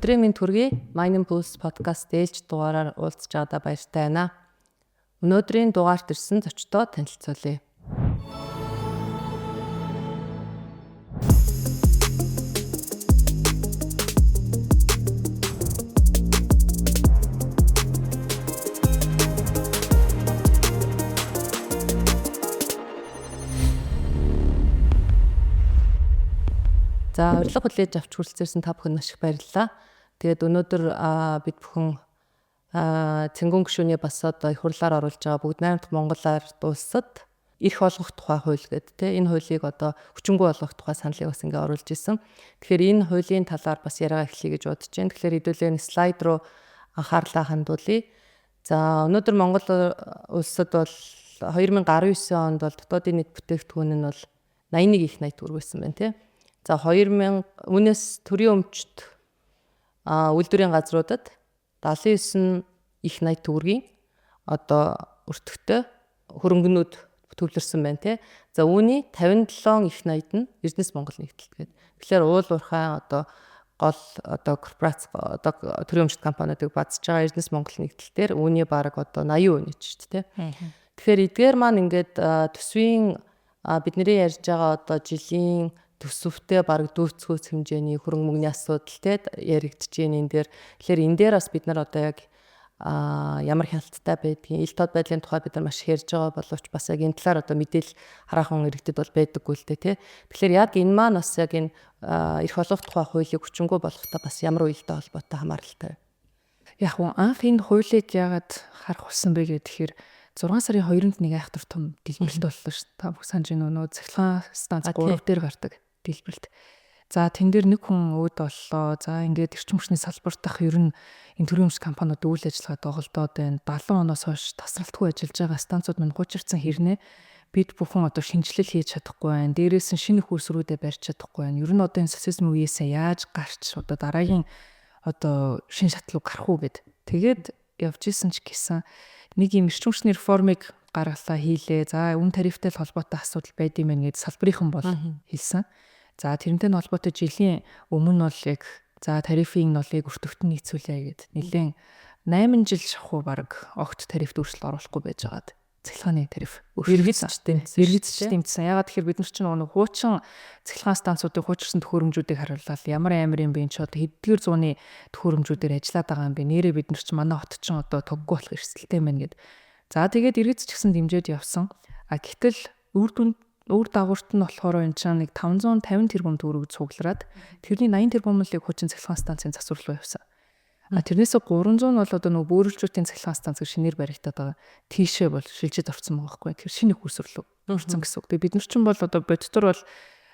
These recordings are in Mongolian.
Өдрийн мэнд хүргэе. Mining Pulse podcast ээлж дугаараар уулзж байгаадаа баяртай байна. Өнөөдрийн дугаарт ирсэн зочдоо танилцуулъя. За урилга хүлээж авч хүрэлцээрсэн та бүхэнд маш их баярлалаа. Тэгээд өнөөдөр бид бүхэн Цэнгүүн гишүүний бас одоо их хурлаар оруулж байгаа бүгд найрамдах Монгол ард улсад эрх олгох тухай хууль гэдэг тийм энэ хуулийг одоо хүчингү болгох тухай саналыг бас ингээ оруулж исэн. Тэгэхээр энэ хуулийн талаар бас яриагаа эхлэе гэж бодож байна. Тэгэхээр хэдүүлээ энэ слайд руу анхаарлаа хандуулъя. За өнөөдөр Монгол улсад бол 2019 онд бол дотоодын нийт бүтээгдэхүүн нь бол 81 их 80 төгрөг байсан байна тийм. За 2000 үүнээс төрийн өмчт үйлдвэрийн газруудад 79 их 80 төгрөгийн одоо өртөгтэй хөрөнгөнүүд төвлөрсөн байна тий. За үүний 57 их 80 нь Эрдэнэс Монгол нэгдэлт гэдэг. Тэгэхээр уул уурхай одоо гол одоо корпорац одоо төрийн өмчт компаниудыг базж байгаа Эрдэнэс Монгол нэгдэлтээр үүний бараг одоо 80% нийт шүү дээ тий. Тэгэхээр эдгээр маань ингээд төсвийн бидний ярьж байгаа одоо жилийн төсөвтэй бараг дүүцхүүц хэмжээний хөрөнгө мөнгөний асуудал те яригдж гин энэ дээр. Тэгэхээр энэ дээр бас бид нар одоо яг ямар хяналттай байдгийг, ил тод байдлын тухай бид нар маш их ярьж байгаа боловч бас яг энэ талаар одоо мэдээлэл хараахан иргэдэд бол байдаггүй л дээ тий. Тэгэхээр яг энэ маань бас яг энэ эрх олгох тухай хуулийг хүчингү болгохдоо бас ямар уялдаа холбоотой хамааралтай. Яг уу анх энэ хуулийг яагаад харах болсон бэ гэхээр 6 сарын 2-нд нэг айхтар том дэлбэрэлт боллоо шүү. Та бүх санаж байна уу? Цахилгаан станц 3 дээр гардаг дэлбэрэлт. За тэн дээр нэг хүн өөд боллоо. За ингээд эрчим хүчний салбарт ах ер нь энэ төрийн өмч компаниуд үйл ажиллагаа доголдоод байна. 70 оноос хойш тасралтгүй ажиллаж байгаа станцууд минь хуучирсан хэрнээ бид бүхэн одоо шинжилэл хийж чадахгүй байна. Дээрээс нь шинэ хөөсрүүдээ барьж чадахгүй байна. Ер нь одоо энэ социализм үеэсээ яаж гарч одоо дараагийн одоо шин шат руу гарах уу гэд. Тэгээд явж исэн ч гэсэн нэг юм эрчим хүчний реформыг гаргалаа хийлээ. За үн тарифтай л холбоотой асуудал байд юм байна гэд салбарынхан бол хэлсэн. За тэрнтэй нь холбоотой жилийн өмнө бол яг за тарифын нолыг өртөгт нь нийцүүлээ гэд нэлээд 8 жил шахуу баг огт тарифт өөрчлөлт оруулахгүй байжгаад цахилгааны тариф эргэжч дэмжсэн. Эргэжч дэмжсэн. Ягаад тэгэхээр бид нар чинь нөгөө хуучин цахилгаан станцуудын хуучирсан төхөөрөмжүүдийг харууллаа. Ямар амар юм бэ энэ ч одоо хэддүгээр зууны төхөөрөмжүүдээр ажиллаад байгаа юм бэ? Нэрээ бид нар чинь манай хот чинь одоо тоггүй болох эрсдэлтэй юм байна гэд. За тэгээд эргэжч гэсэн дэмжиж явсан. А гэтэл үр дүнд үр дагаварт нь болохоор энэ чинь нэг 550 тэрбум төгрөг цуглараад тэрний 80 тэрбум л яг хуучин цахилгаан станцын засвар руу явсан. А тэрнээсээ 300 нь бол одоо нөгөө бөөрөлжүүтийн цахилгаан станц гэж шинээр баригдаад байгаа. Тийшээ бол шилжиж орсон байгаа байхгүй. Тэгэхээр шинэ хүйсвэр рүү орсон гэсэн үг. Тэгээ бид нар чинь бол одоо бодтор бол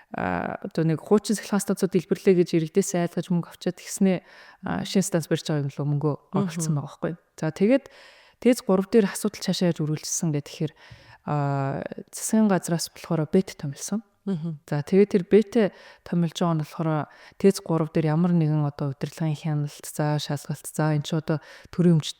одоо нэг хуучин цахилгаан станцууд дэлбэрлээ гэж иргэдээс айлгаж мөнгө авчаад тэгснээ шинэ станц барьж байгаа юм лөө мөнгө оруулсан байгаа байхгүй. За тэгээд ТЭЦ 3 дээр асуудал цаашаа яаж үргэлжилсэн гэх тэгэхээр засгийн газраас болохоор бет томилсон. За тэгээд тэр бетэ томилж байгаа нь болохоор ТЭЦ 3 дээр ямар нэгэн одоо удирдлагын хяналт, за шалгалт, за энэ ч одоо төрийн өмч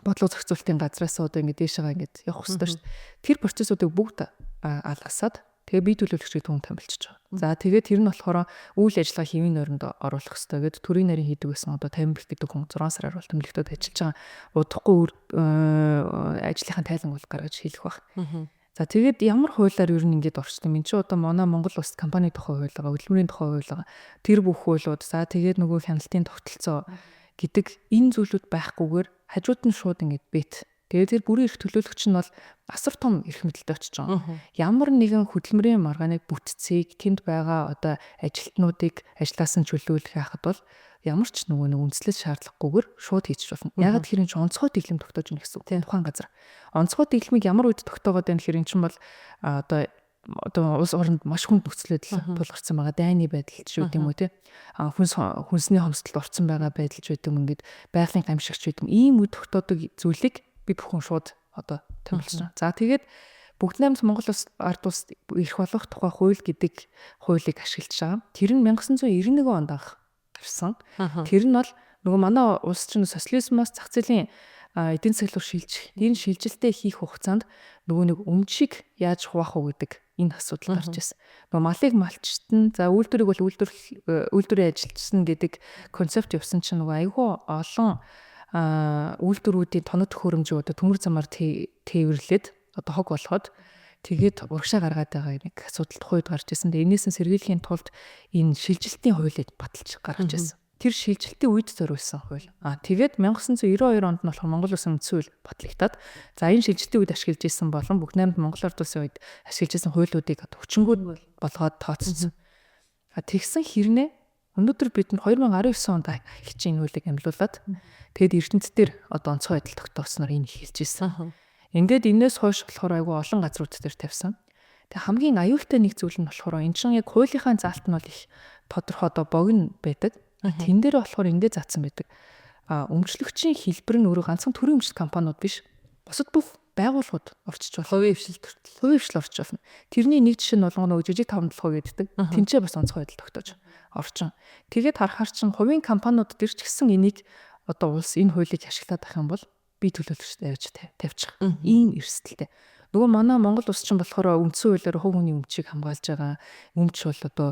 бодлого зохицуулалтын газраас одоо ингэ дээшээгээ ингэж явах хэрэгтэй шүү дээ. Тэр процессуудыг бүгд алгасаад тэгээ бие төлөөлөгчийг түн томилчиж байгаа. За тэгээд тэр нь болохоор үйл ажиллагаа хэвийн нойронд оруулах хэрэгтэй гэд төрийн нарийн хийдэг байсан одоо 50 гэдэг хүн 6 сараар бол томилогдоод ажиллаж байгаа. Удахгүй ажлынхаа тайлан бол гаргаж хэлэх байх. За тэгээд ямар хуулиар ер нь ингэж орчсон юм чи одоо манай Монгол улс компани тухай хууль байгаа, хөдөлмөрийн тухай хууль байгаа. Тэр бүх хуулиуд за тэгээд нөгөө хяналтын тогтолцоо гэдэг энэ зүйлүүд байхгүйгээр хажууд нь шууд ингэж бит. Тэгээд тэр бүрийн эрх төлөөлөгч нь бол асар том эрх мэдэлтэй очиж байгаа. Ямар нэгэн хөдөлмөрийн маргааныг бүтцийг тэнд байгаа одоо ажилтнуудыг ажлаас нь чөлөөлөх яхад бол ямар ч нөгөө нэг үндэслэл шаардлагагүйгээр шууд хийчих болно. Ягаад тэгэхээр энэ чинь онцгой дэглэм тогтоож байна гэсэн үг. Тухайн газар. Онцгой дэглэмийг ямар үед тогтоогоод байна гэхээр энэ чинь бол одоо улс оронд маш хүнд нөхцөл байдал тулгарсан байгаа. Дайны байдал ч үгүй юм уу те. Хүнсний хомсдолд орцсон байгаа байдал ч байдаг юм ингээд байгалийн гамшигч байдаг. Ийм үед тогтоодог зүйлийг бид бүхэн шууд одоо томилж байна. За тэгээд бүгд наймд Монгол улс ард улс эрх болгох тухай хууль гэдэг хуулийг ашиглаж байгаа. Тэр нь 1991 онд анх гарсан. Тэр нь бол нөгөө манай улс чинь социализмоос зах зээлийн эдийн засаг руу шилжих. Энэ шилжилтээ хийх хугацаанд нөгөө нэг өмчийг яаж хуваах уу гэдэг Энэ асуудал гарч ирсэн. Нөгөө малыг малчтан, за үйлдвэрийг бол үйлдвэрийн ажилчсан гэдэг концепт явсан чинь нөгөө айгүй олон үйлдвэрүүдийн тоног төхөөрөмжийг одоо төмөр замаар тээвэрлээд одоо хог болгоод тэгээд урагшаа гаргаад байгаа нэг асуудал тухайд гарч ирсэн. Тэгээд энээс нь сэргийлэхийн тулд энэ шилжилтийн хуулийг баталж гаргаж ирсэн. Тэр шилжилтийн үед зориулсан хууль. Тэгээд 1992 онд нь болохоор Монгол Улсын үндсэн хууль батлагдаад, за энэ шилжилтийн үед ашиглаж исэн болон бүх наймд Монгол Ард Улсын үед ашиглаж исэн хуулиудыг одоо хүчингүр болгоод тооцсон. Тэгсэн хэрнээ өнөөдөр бид 2019 онд хичээн энэ хуулийг амлуулад тэгээд Эрдэнэт дээр одоо онцгой байдал тогтоосноор энэ эхэлж исэн. Ингээд энээс хойш болохоор айгүй олон газрууд дээр тавьсан. Тэгээ хамгийн аюултай нэг зүйл нь болохоор эн чинь яг хуулийнхаа заалт нь бол их тодорхой одоо богино байдаг. Тэн дээр болохоор ингэ заасан байдаг. Өмчлөгчийн хэлбэр нь өөрөө ганцхан төрийн өмчлөлт компаниуд биш. Бусад бүх байгууллагууд орчиж болно. Хувийн хвшил төртөл. Хувийн хвшил орчиж болно. Тэрний нэг жишээ нь болгоно нөгөө жижиг тавамтлах гэдэг. Тэнцээ бас онцгой байдал тогтоож орчин. Тэгээд харахаар чинь хувийн компаниуд дээр ч гэсэн энийг одоо улс энэ хуулийг ашиглаад ах юм бол бие төлөөлөгчд авч тавьчих. Ийм эрсдэлтэй. Нөгөө манай Монгол улс чинь болохоор үндсэн хуулиар хувь хүний өмчийг хамгаалж байгаа. Өмч бол одоо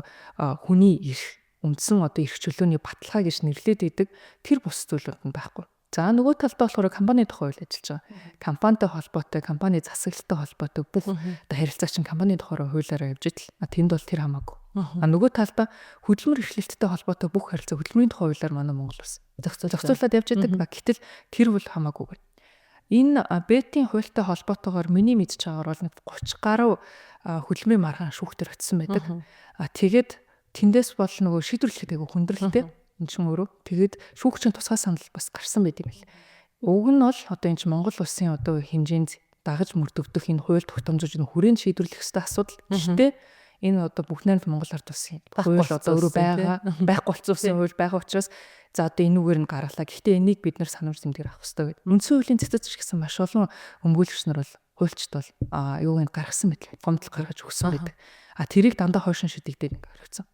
хүний эрх, үндсэн одоо эрх чөлөөний баталгаа гэж нэрлээд идэг. Тэр бус зүйлүүд нь байхгүй. За нөгөө талдаа болохоор компани тухай хууль ажиллаж байгаа. Компанитай холбоотой, компани засаглалтай холбоотой бүх одоо харилцаа чинь компани тухай хуулиараа явж идэл. Тэнд бол тэр хамаагүй. Нөгөө талдаа хөдөлмөр эрхлэлттэй холбоотой бүх харилцаа хөдөлмөрийн тухай хуулиар манай Монгол улс зохицуулаад явж идэг. Гэтэл тэр бол хамаагүй гэнэ. Энэ бетийн хуультай холбоотойгоор миний мэдж байгаагаар бол нэг 30 гаруй хөдөлмөрийн маргаан шүүхтэр очисон байдаг. Тэгээд тэндээс бол нөгөө шийдвэрлэхэд айгүй хүндрэлтэй. Энэ чинь өөрөө тэгээд шүүгчийн тусгай санал бас гарсан байт юм л. Уг нь бол одоо энэ чинь Монгол улсын одоо хэмжээнд дагаж мөрдөгдөх энэ хууль тогтоомжууд энэ хүрээнд шийдвэрлэх ёстой асуудал. Гэхдээ энэ одоо бүх найрамд Монгол Ард Улсын хууль одоо өөрөө байгаа, байхгүй болсон улсын хууль байгаа учраас за одоо энүүгээр нь гаргалаа. Гэхдээ энийг бид нар санамж тэмдгээр авах ёстой гэдэг. Үндсэн хуулийн цэцэц гэсэн маш олон өмгөөлөгч нар бол хуульчд бол юуг нь гаргасан мэт гомдол гаргаж өгсөн байдаг. Тэрийг дандаа хойшин шидэгдээд ингээ орхисон.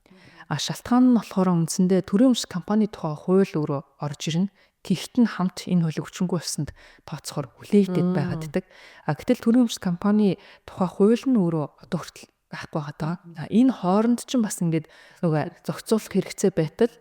Шалтгаан нь болохоор үндсэндээ төрийн өмч компани тухай хууль өөрөө орж ирнэ. Тэгт нь хамт энэ хуулийг хүчингү болсонд тооцохоор хүлээгдээд байгаад байдаг. Гэтэл төрийн өмч компани тухай хууль нь өөрөө одоо хүртэл байхгүй байгаа даа. Энэ хооронд ч бас ингээд нөгөө зохицуулах хэрэгцээ байтал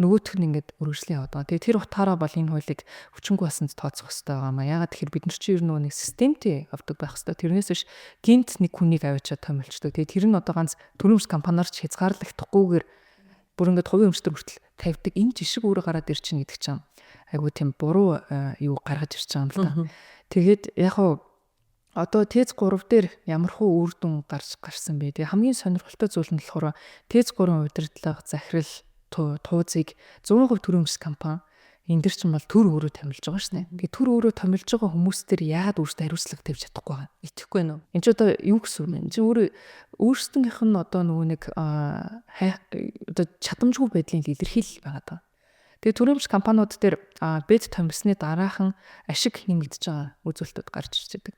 нөгөөх нь ингээд үргэлжлэн яваад байгаа. Тэгээ тэр утгаараа бол энэ хуулийг хүчингү болсонд тооцох хэрэгтэй байгаа маа. Яагаад тэгэхээр бид нар чинь ер нь нөгөө нэг системтэй явдаг байх хэрэгтэй. Тэрнээс биш гинт нэг хүнийг аваачаад томилчдаг. Тэгээ тэр нь одоо ганц төрийн өмч компаниар ч хязгаарлагдахгүйгээр бүр ингээд хувийн өмчтөр хүртэл тавьдаг. Энэ жишг өөрөө гараад ирчихнэ гэдэг чинь айгүй тийм буруу юу гаргаж ирж байгаа юм л та. Тэгээд яг хуу одоо ТЭЦ 3 дээр ямар хуу үр дүн гарч гарсан бэ? Тэгээ хамгийн сонирхолтой зүйл нь болохоор ТЭЦ 3-ын удирдлага, захирал, туузыг 100% төрийн өмч компани энэ дэр чинь бол төр өөрөө томилж байгаа шүү дээ. Тэгээ төр өөрөө томилж байгаа хүмүүс төр яагаад өөрсдөө хариуцлага тавьж чадахгүй байгаа юм? Итгэхгүй нөө. Энд чи одоо юу гэсэн үг вэ? Энд чи өөрөө өөрсдөнгийнх нь одоо нөгөө нэг одоо чадамжгүй байдлын илэрхийлэл байгаа даа. Тэгээ төрийн өмч компаниуд дээр бэд томилсны дараахан ашиг нэмэгдэж байгаа үзүүлэлтүүд гарч ирж байдаг.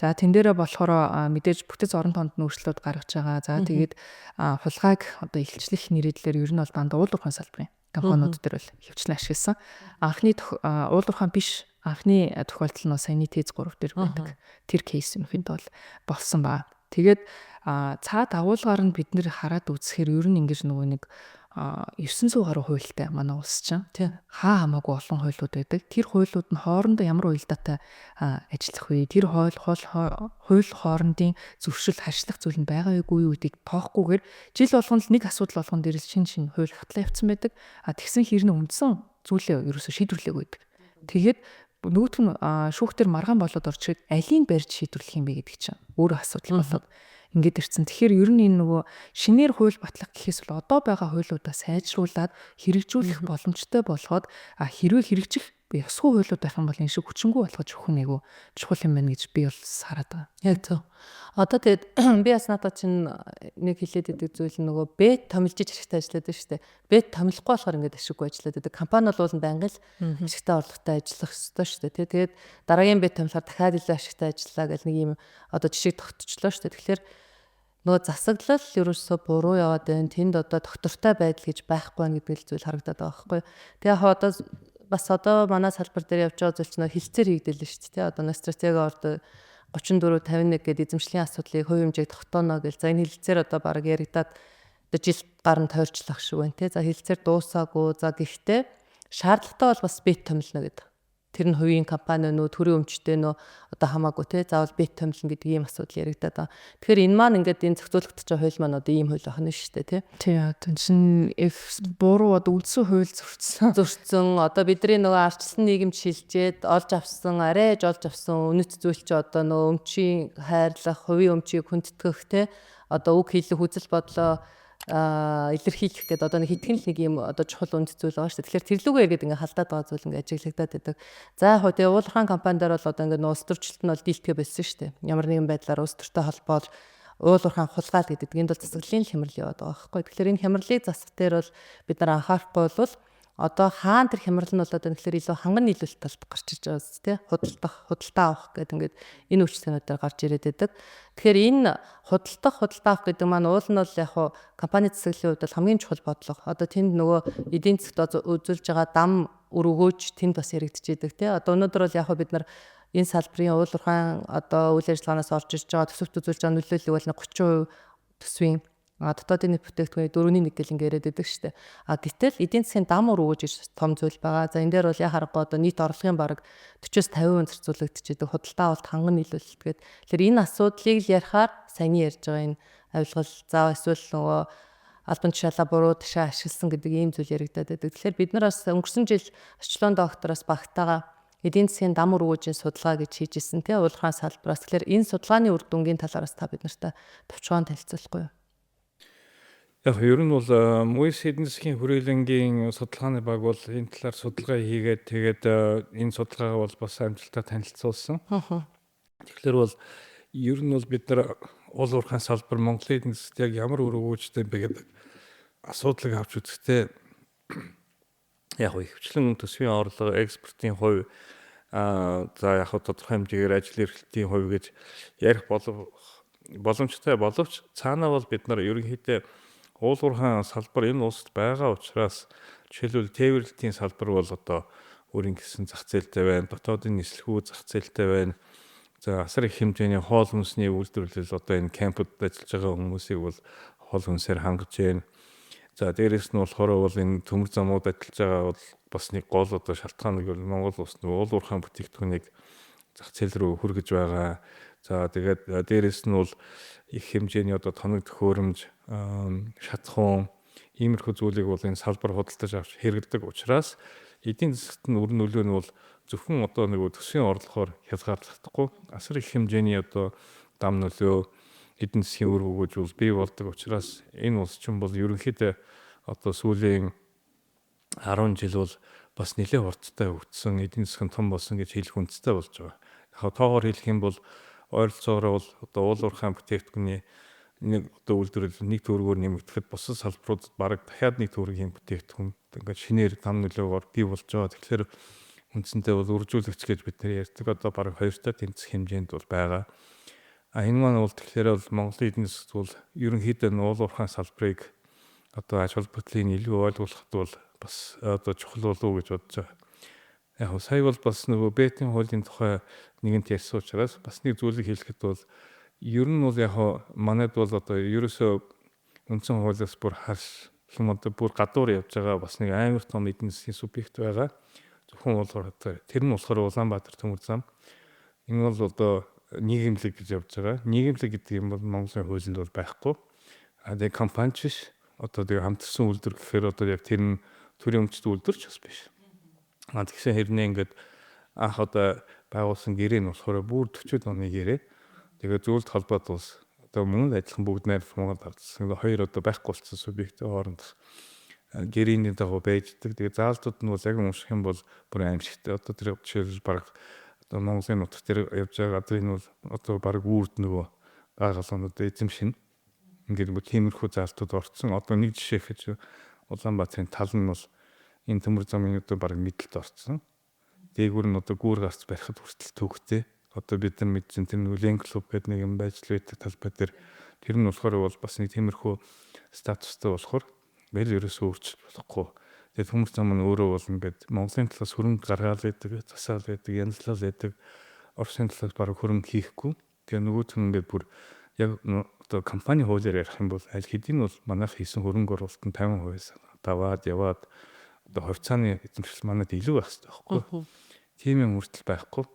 За тэн дээрээ болохоор мэдээж бүтэц орон тоонд нь өөрчлөлт гаргаж байгаа. За тэгээд хулгайг одоо илчлэх нэрийдлэр ер нь бол дандаа уул уурхайн салбарын компаниуд дээр бол хөвчлэн ашигласан. Анхны уул уурхайн биш анхны тохиолдол нь саяны ТЭЦ 3 дээр байдаг. Тэр кейс ерөнхийдөө бол болсон ба. Тэгээд цаа дагуулгаар нь бид нэр хараад үзэхээр ер нь ингэж нөгөө нэг 900 гаруй хуультай манай улс чинь хаа хамаагүй олон хуйлууд байдаг. Тэр хуйлууд нь хоорондоо ямар уялдаатай ажиллах вэ? Тэр хууль хоорондын зөрчил харшлах зүйл нь байгаа үгүй юу гэдгийг тоохгүйгээр жил болгоно л нэг асуудал болгон дээр л шин шин хууль хатлаа явцсан байдаг. Тэгсэн хэрнээ үндсэн зүйлээ ерөөсөө шийдвэрлээгүй байдаг. Тэгээд нөгөөх нь шүүхтэр маргаан болоод орж ирээд алийг барьж шийдвэрлэх юм бэ гэдэг чинь өөрөө асуудал болоод ингээд ирсэн. Тэгэхээр ер нь энэ нөгөө шинээр хууль батлах гэхээс бол одоо байгаа хуулиудаа сайжруулад хэрэгжүүлэх боломжтой болгоод хэрвээ хэрэгжих ёсгүй хуулиуд байх юм бол энэ шиг хүчингү болгож өгөх нь айгүй чухал юм байна гэж би бол хараад байгаа. Яг зөв. Одоо тэгээд би бас надад чинь нэг хэлээд идэг зүйл нь нөгөө бэт томилж ашигтай ажиллаад байна шүү дээ. Бэт томилохгүй болохоор ингээд ашиггүй ажиллаад байдаг. Компани бол байнга л ашигтай орлоготой ажиллах ёстой шүү дээ. Тэгээд дараагийн бэт томилохоор дахиад илүү ашигтай ажиллаа гэл нэг юм одоо жишээ тогтчлоо шүү дээ. Тэгэхээр нөгөө засаглал ерөөсөө буруу яваад байна. Тэнд одоо доктортой байдал гэж байхгүй байна гэдэг л зүйл харагдаад байгаа байхгүй. Тэгээ яг одоо бас одоо манай салбар дээр явж байгаа зүйл чинь хилцээр хийгдэл шүү дээ. Одоо нэг стратеги ордоо 34 51 гээд эзэмшлийн асуудлыг хувь хэмжээг тогтооно гэл. За энэ хэлэлцээр одоо бараг яригадаад одоо жил гарan тойрчлах шиг байна те. За хэлэлцээр дуусаагүй. За гэхдээ шаардлагатай бол бас бит томилно гэдэг. Тэр нь хувийн компани нөө, төрийн өмчтэй нөө одоо хамаагүй те, заавал бит томилно гэдэг ийм асуудал яригадаад байгаа. Тэгэхээр энэ маань ингээд энэ зохицуулагдаж байгаа хууль маань одоо ийм хууль байна шүү дээ те. Тий, одоо чинь их буруу одоо үндсэн хууль зөрчсөн. Зөрчсөн. Одоо бидний нөгөө ардчилсан нийгэмд шилжээд олж авсан, арайж олж авсан үнэт зүйл чи одоо нөгөө өмчийн хайрлах, хувийн өмчийг хүндэтгэх те, одоо үг хэлэх, үзэл бодлоо илэрхийлэх гэдэг одоо нэг хитгэн л нэг юм одоо чухал үнэт зүйл байгаа шүү дээ. Тэгэхээр тэрлүүгээ эргээд ингээ халдаад байгаа зүйл ингээ ажиглагдаад байдаг. За яг хөө тэгээ уулархаан компани дээр бол одоо ингээ улс төрчлөлт нь бол дийлдэхэ болсон шүү дээ. Ямар нэгэн байдлаар улс төртэй холбоол уулуурхаан хулгаал гэдэг. Энд бол засаглалын хямрал яваад байгаа байхгүй. Тэгэхээр энэ хямралыг засах дээр бол бид нар анхаарахгүй бол одоо хаан тэр хямрал нь болоод байна гэхээр илүү ханган нийлүүлэлт талд гарч ирж байгаа биз тий, худалдах, худалдаа авах гэдэг ингээд энэ үйлчлэгнүүдээр гарч ирээд байдаг. Тэгэхээр энэ худалдах, худалдаа авах гэдэг маань уул нь бол яг хуу компани засаглалын хувьд бол хамгийн чухал бодлого. Одоо тэнд нөгөө эдийн засагт үзүүлж байгаа дам үр өгөөж тэнд бас яригдчихэдэг тий. Одоо өнөөдөр бол яг хуу бид нар энэ салбарын уулуурхаан одоо үйл ажиллагаанаас орж ирж байгаа төсөвт үзүүлж байгаа нөлөөллийг бол 30% төсвийн дотоодын нийт бүтээгдэхүүний 4-ний 1 гэл ингээ яриад байдаг шүү дээ. А гэтэл эдийн засгийн дам ур өгөөж ир том зүйл байгаа. За энэ дээр бол яа харахгүй одоо нийт орлогын бараг 40-оос 50% зарцуулагдчихэдэг худалдаа авалт, ханган нийлүүлэлт гээд. Тэгэхээр энэ асуудлыг л ярихаар саяны ярьж байгаа энэ авилгал, за эсвэл нөгөө албан тушаалаа буруу ташаа ашигласан гэдэг ийм зүйл яригадаад байдаг. Тэгэхээр бид нар бас өнгөрсөн жил Орчлон доктороос багтаага эдийн засгийн дам өргөөжийн судалгаа гэж хийж исэн тий, уулуурхаан салбараас. Тэгэхээр энэ судалгааны үр дүнгийн талаараас та бид нартай товчхон танилцуулахгүй юу? Яг ер нь бол МУИС эдийн засгийн хүрээлэнгийн судалгааны баг бол энэ талаар судалгаа хийгээд тэгээд энэ судалгаагаа бол бас амжилттай танилцуулсан. Тэгэхээр бол ер нь бол бид нар уул уурхайн салбар Монголын эдийн засагт яг ямар үр өгөөжтэй бэ гэдэг асуудлыг авч үзэхдээ яг ихэвчлэн төсвийн орлого, экспортын хувь, за яг тодорхой хэмжээгээр ажил эрхлэлтийн хувь гэж ярих боломжтой боловч цаанаа бол бид нар ерөнхийдөө уул уурхайн салбар энэ улсад байгаа учраас жишээлбэл тээвэрлэлтийн салбар бол одоо өөрийн гэсэн зах зээлтэй байна, дотоодын нислэгүү зах зээлтэй байна. За асар их хэмжээний хоол хүнсний үйлдвэрлэл одоо энэ кампуд ажиллаж байгаа хүмүүсийг бол хоол хүнсээр хангаж байна. За дээрэс нь болохоор бол энэ төмөр замууд ажиллаж байгаа бол бас нэг гол одоо шалтгаан нэг бол Монгол улс нэг уул уурхайн бүтээгдэхүүнийг зах зээл рүү хүргэж байгаа. За тэгээд дээрэс нь бол их хэмжээний одоо тоног төхөөрөмж, шатхуун иймэрхүү зүйлийг бол энэ салбар худалдаж авч хэрэглэдэг учраас эдийн засагт нь үр нөлөө нь бол зөвхөн одоо нэг төсвийн орлогоор хязгаарлахдаггүй асар их хэмжээний одоо дам нөлөө, эдийн засгийн үр өгөөж бол бий болдог учраас энэ улс чинь бол ерөнхийдөө одоо сүүлийн 10 жил бол бас нэлээд хурдтай хөгжсөн, эдийн засаг нь том болсон гэж хэлэх үндэстэй болж байгаа. Яг тоогоор хэлэх юм бол ойролцоогоор бол одоо уул уурхайн бүтээгдэхүүний нэг одоо үйлдвэрлэл нэг төгрөгөөр нэмэгдэхэд бусад салбаруудад бараг дахиад нэг төгрөгийн бүтээгдэхүүн ингээд шинээр там нөлөөгөөр бий болж байгаа. Тэгэхээр үндсэндээ бол үржүүлэгч гэж бид нэр ярьдаг. Одоо бараг хоёртой тэнцэх хэмжээнд бол байгаа. А энэ маань бол тэгэхээр бол Монголын эдийн засагт бол ерөнхийдөө уул уурхайн салбарыг одоо ач холбогдлыг илүү ойлгуулахад бол бас одоо чухал болов уу гэж бодож байгаа. Яг сая бол бас нөгөө бетийн хуулийн тухай нэгэнт ярьсан учраас бас нэг зүйлийг хэлэхэд бол ер нь бол яг манайд бол одоо ерөөсөө үндсэн хуулиас бүр харшлан одоо бүр гадуур явж байгаа бас нэг амар том эдийн засгийн субъект байгаа. Зөвхөн уулуур тэр нь болохоор Улаанбаатар төмөр зам. Энэ бол одоо нийгэмлэг гэж явж байгаа. Нийгэмлэг гэдэг юм бол Монголын хуулинд бол байхгүй. А тэгээ компани ч биш. Одоо тэгээ хамтарсан үйлдвэр гэхээр одоо яг тэр нь төрийн өмчт үйлдвэр ч бас биш. А тэгсэн хэрнээ ингээд анх одоо байгуулсан гэрээ нь болохоор бүр 40-од оны гэрээ. Тэгээ зөвлөлт холбоот улс одоо мөн л адилхан бүгд найр Монгол авчихсан. Хоёр одоо байхгүй болсон субъектийн хоорондох гэрээний дагуу байждаг. Тэгээ заалтууд нь бол яг унших юм бол бүр аимшигтай. Одоо тэр жишээлбэл баг одоо Монголын нутаг дээр явж байгаа газрын бол одоо баг үрд нөгөө байгалуунууд эзэмшин. Ингээд бүр тиймэрхүү заалтууд орцсон. Одоо нэг жишээ гэхэд Улаанбаатарын тал нь бол энэ төмөр замын одоо баг мэдлэлд орцсон. Дээгүүр нь одоо гүүр гарц барихад хүртэл төвхтэй. Одоо бид нар мэдсэн тэр нэг Лен клуб гэдэг нэг юм байж л байдаг талбай дээр тэр нь болохоор бол бас нэг тиймэрхүү статустай болохоор бэл ерөөсөө өөрчлөлт болохгүй. Тэгээд төмөр зам нь өөрөө бол ингээд Монголын талаас хөрөнгө гаргаал байдаг, засаал байдаг, янзлал байдаг. Оросын талаас бараг хөрөнгө хийхгүй. Тэгээ нөгөөх нь ингээд бүр яг одоо компани хуулиар ярих юм бол аль хэдийн бол манайх хийсэн хөрөнгө оруулалт нь 50% даваад яваад одоо хувьцааны эзэмшил манайд илүү байх хэрэгтэй байхгүй. Тийм юм хүртэл байхгүй.